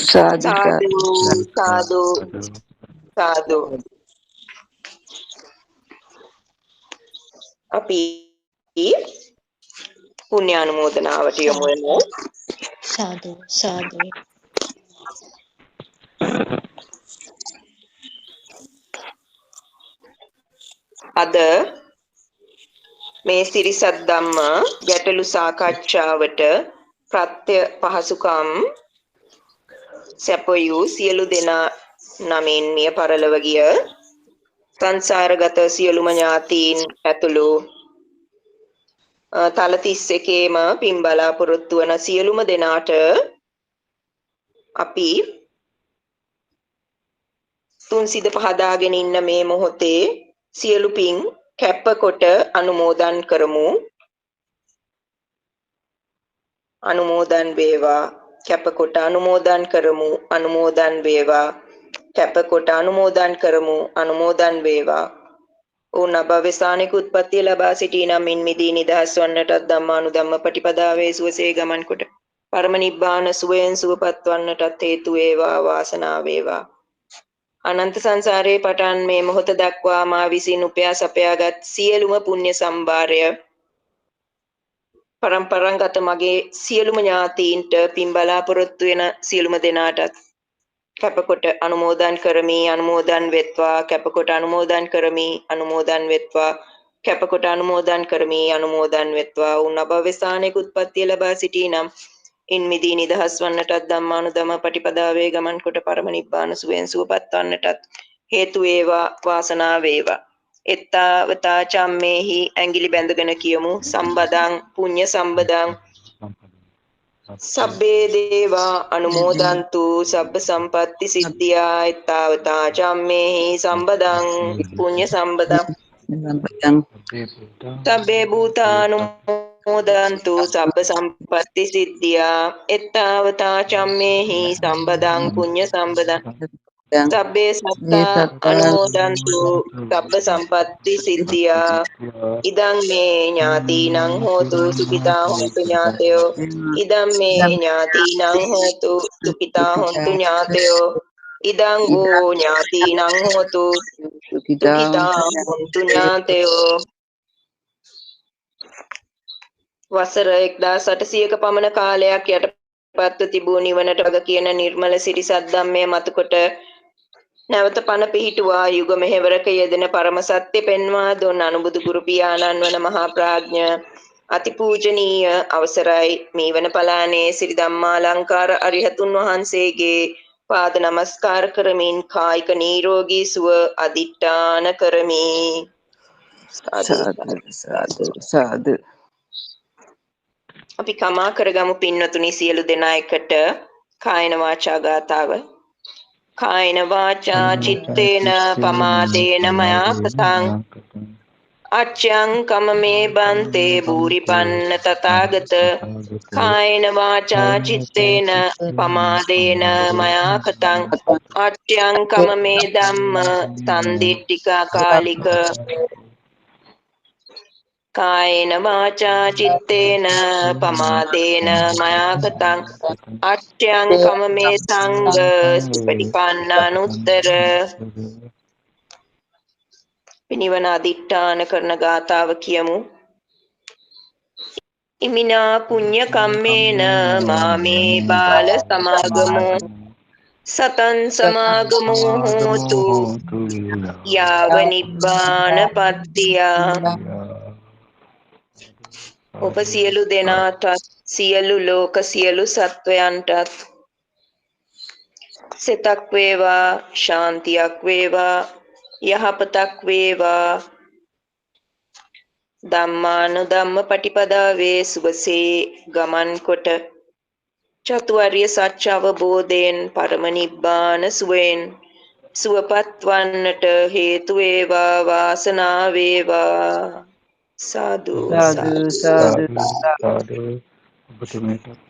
සාදු සාදු සාදු. අපි පුණ්‍යානුමෝදනාවට යොමු වෙමු. සාදු සාදු. අද මේ සිරිසත් ධම්ම ගැටලු සාකච්ඡාවට ප්‍රත්‍ය පහසුකම් සැපයූ සියලු දෙනා නමින් මිය පරලොව ගිය සංසාරගත සියලුම ඥාතීන් ඇතුළු තල 31ේම පින් බලාපොරොත්තු වන සියලුම දෙනාට අපි තුන් සිද පහදාගෙන ඉන්න මේ මොහොතේ සියලු පින් කැප කොට අනුමෝදන් කරමු. අනුමෝදන් වේවා. කැප කොට අනුමෝදන් කරමු. අනුමෝදන් වේවා. කැප කොට අනුමෝදන් කරමු. අනුමෝදන් වේවා. ඔවුන් අභව්‍ය ස්ථානික උත්පත්තිය ලබා සිටී නම් මින් මිදී නිදහස් වන්නටත් ධම්මානුධම්ම ප්‍රතිපදාවේ සුවසේ ගමන් කොට පරම නිබ්බාන සුවයෙන් සුවපත් වන්නටත් හේතු වේවා, වාසනාව වේවා. අනන්ත සංසාරයේ පටන් මේ මොහොත දක්වා මා විසින් උපයා සපයාගත් සියලුම පුණ්‍ය සම්භාරය පරම්පරාගත මගේ සියලුම ඥාතීන්ට පින් බලාපොරොත්තු වෙන සියලුම දෙනාටත් කැපකොට අනුමෝදන් කරමි. අනුමෝදන් වෙත්වා. කැපකොට අනුමෝදන් කරමි. අනුමෝදන් වෙත්වා. කැපකොට අනුමෝදන් කරමි. අනුමෝදන් වෙත්වා. උන් අභව්‍ය ස්ථානයක උත්පත්තිය ලබා සිටී නම් ඉන් මිදී නිදහස් වන්නටත් ධම්මානුධම්ම පටිපදාවේ ගමන් කොට පරම නිබ්බාන සුවයෙන් සුවපත් වන්නටත් හේතු වේවා, වාසනාව වේවා. එත්තාවතා චම්මේහි ඇඟිලි බැඳගෙන කියමු. සම්බදං පුඤ්ඤ සම්බදං සබ්බේ දේවා අනුමෝදන්තු සබ්බ සම්පත්ති සිද්ධියා. එත්තාවතා චම්මේහි සම්බදං පුඤ්ඤ සම්බදං සබ්බේ භූතානුමෝදන්තු සබ්බ සම්පත්ති සිද්ධියා. එත්තාවතා චම්මේහි සම්බදං පුඤ්ඤ සම්බදං සබ්බේ සත්තා අනුමෝදන්තු සබ්බ සම්පත්ති සිද්ධියා. ඉදං මේ ඥාතිනං හෝතු සුඛිතා හොන්තු ඥාතයෝ. ඉදං මේ ඥාතිනං හෝතු සුඛිතා හොන්තු ඥාතයෝ. ඉදං වූ ඥාතිනං හෝතු සුඛිතා හොන්තු ඥාතයෝ. වසර 1800ක පමණ කාලයක් යටපත්ව තිබූ නිවනට වග කියන නිර්මල සිරි සද්ධම්මය මතුකොට නැවත පණ පිහිටුවා යුග මෙහෙවරක යෙදෙන පරම සත්‍ය පෙන්වා දුන් අනුබුදු ගුරු පියාණන් වන මහා ප්‍රඥ අතිපූජනීය අවසරයි. මීවන පලානේ සිරි ධම්මාලංකාර අරිහතුන් වහන්සේගේ පාද නමස්කාර කරමින් කායික නිරෝගී සුව අදිට්ඨාන කරමි. සාදු සාදු සාදු. අපි කමා කරගමු පින්වතුනි සියලු දෙනා එකට කායන වාචා ගාතාව. කායන වාචා චිත්තේන පමාදේන මයා කතං අච්ඡං කමමේ බන්තේ භූරිපන්න තථාගත. කායන වාචා චිත්තේන පමාදේන මයා කතං අච්ඡං කමමේ ධම්ම සන්දිට්ඨිකා කාලික. කායේන වාචා චිත්තේන පමාදේන මයා කතං අට්ඨ්‍යං කමමේ සංඝ සුපටිපන්නානුත්තර. පිනිවන අදිට්ඨාන කරන ගාථාව කියමු. ඉමිනා පුඤ්ඤ කම්මේන මාමේ බාල සමාගමෝ සතං සමාගමෝ හෝතු යාව නිබ්බාන පත්තියා. ඔබ සියලු දෙනාටත් සියලු ලෝක සියලු සත්වයන්ටත් සෙතක් වේවා, ශාන්තියක් වේවා, යහපතක් වේවා. ධම්මානුධම්ම පටිපදාවේ සුවසේ ගමන් කොට චතුරාර්ය සත්‍ය අවබෝධයෙන් පරම නිබ්බාන සුවයෙන් සුවපත් වන්නට හේතු වේවා, වාසනාව වේවා. සාදු සාදු සාදු සාදු. ඔබතුමීට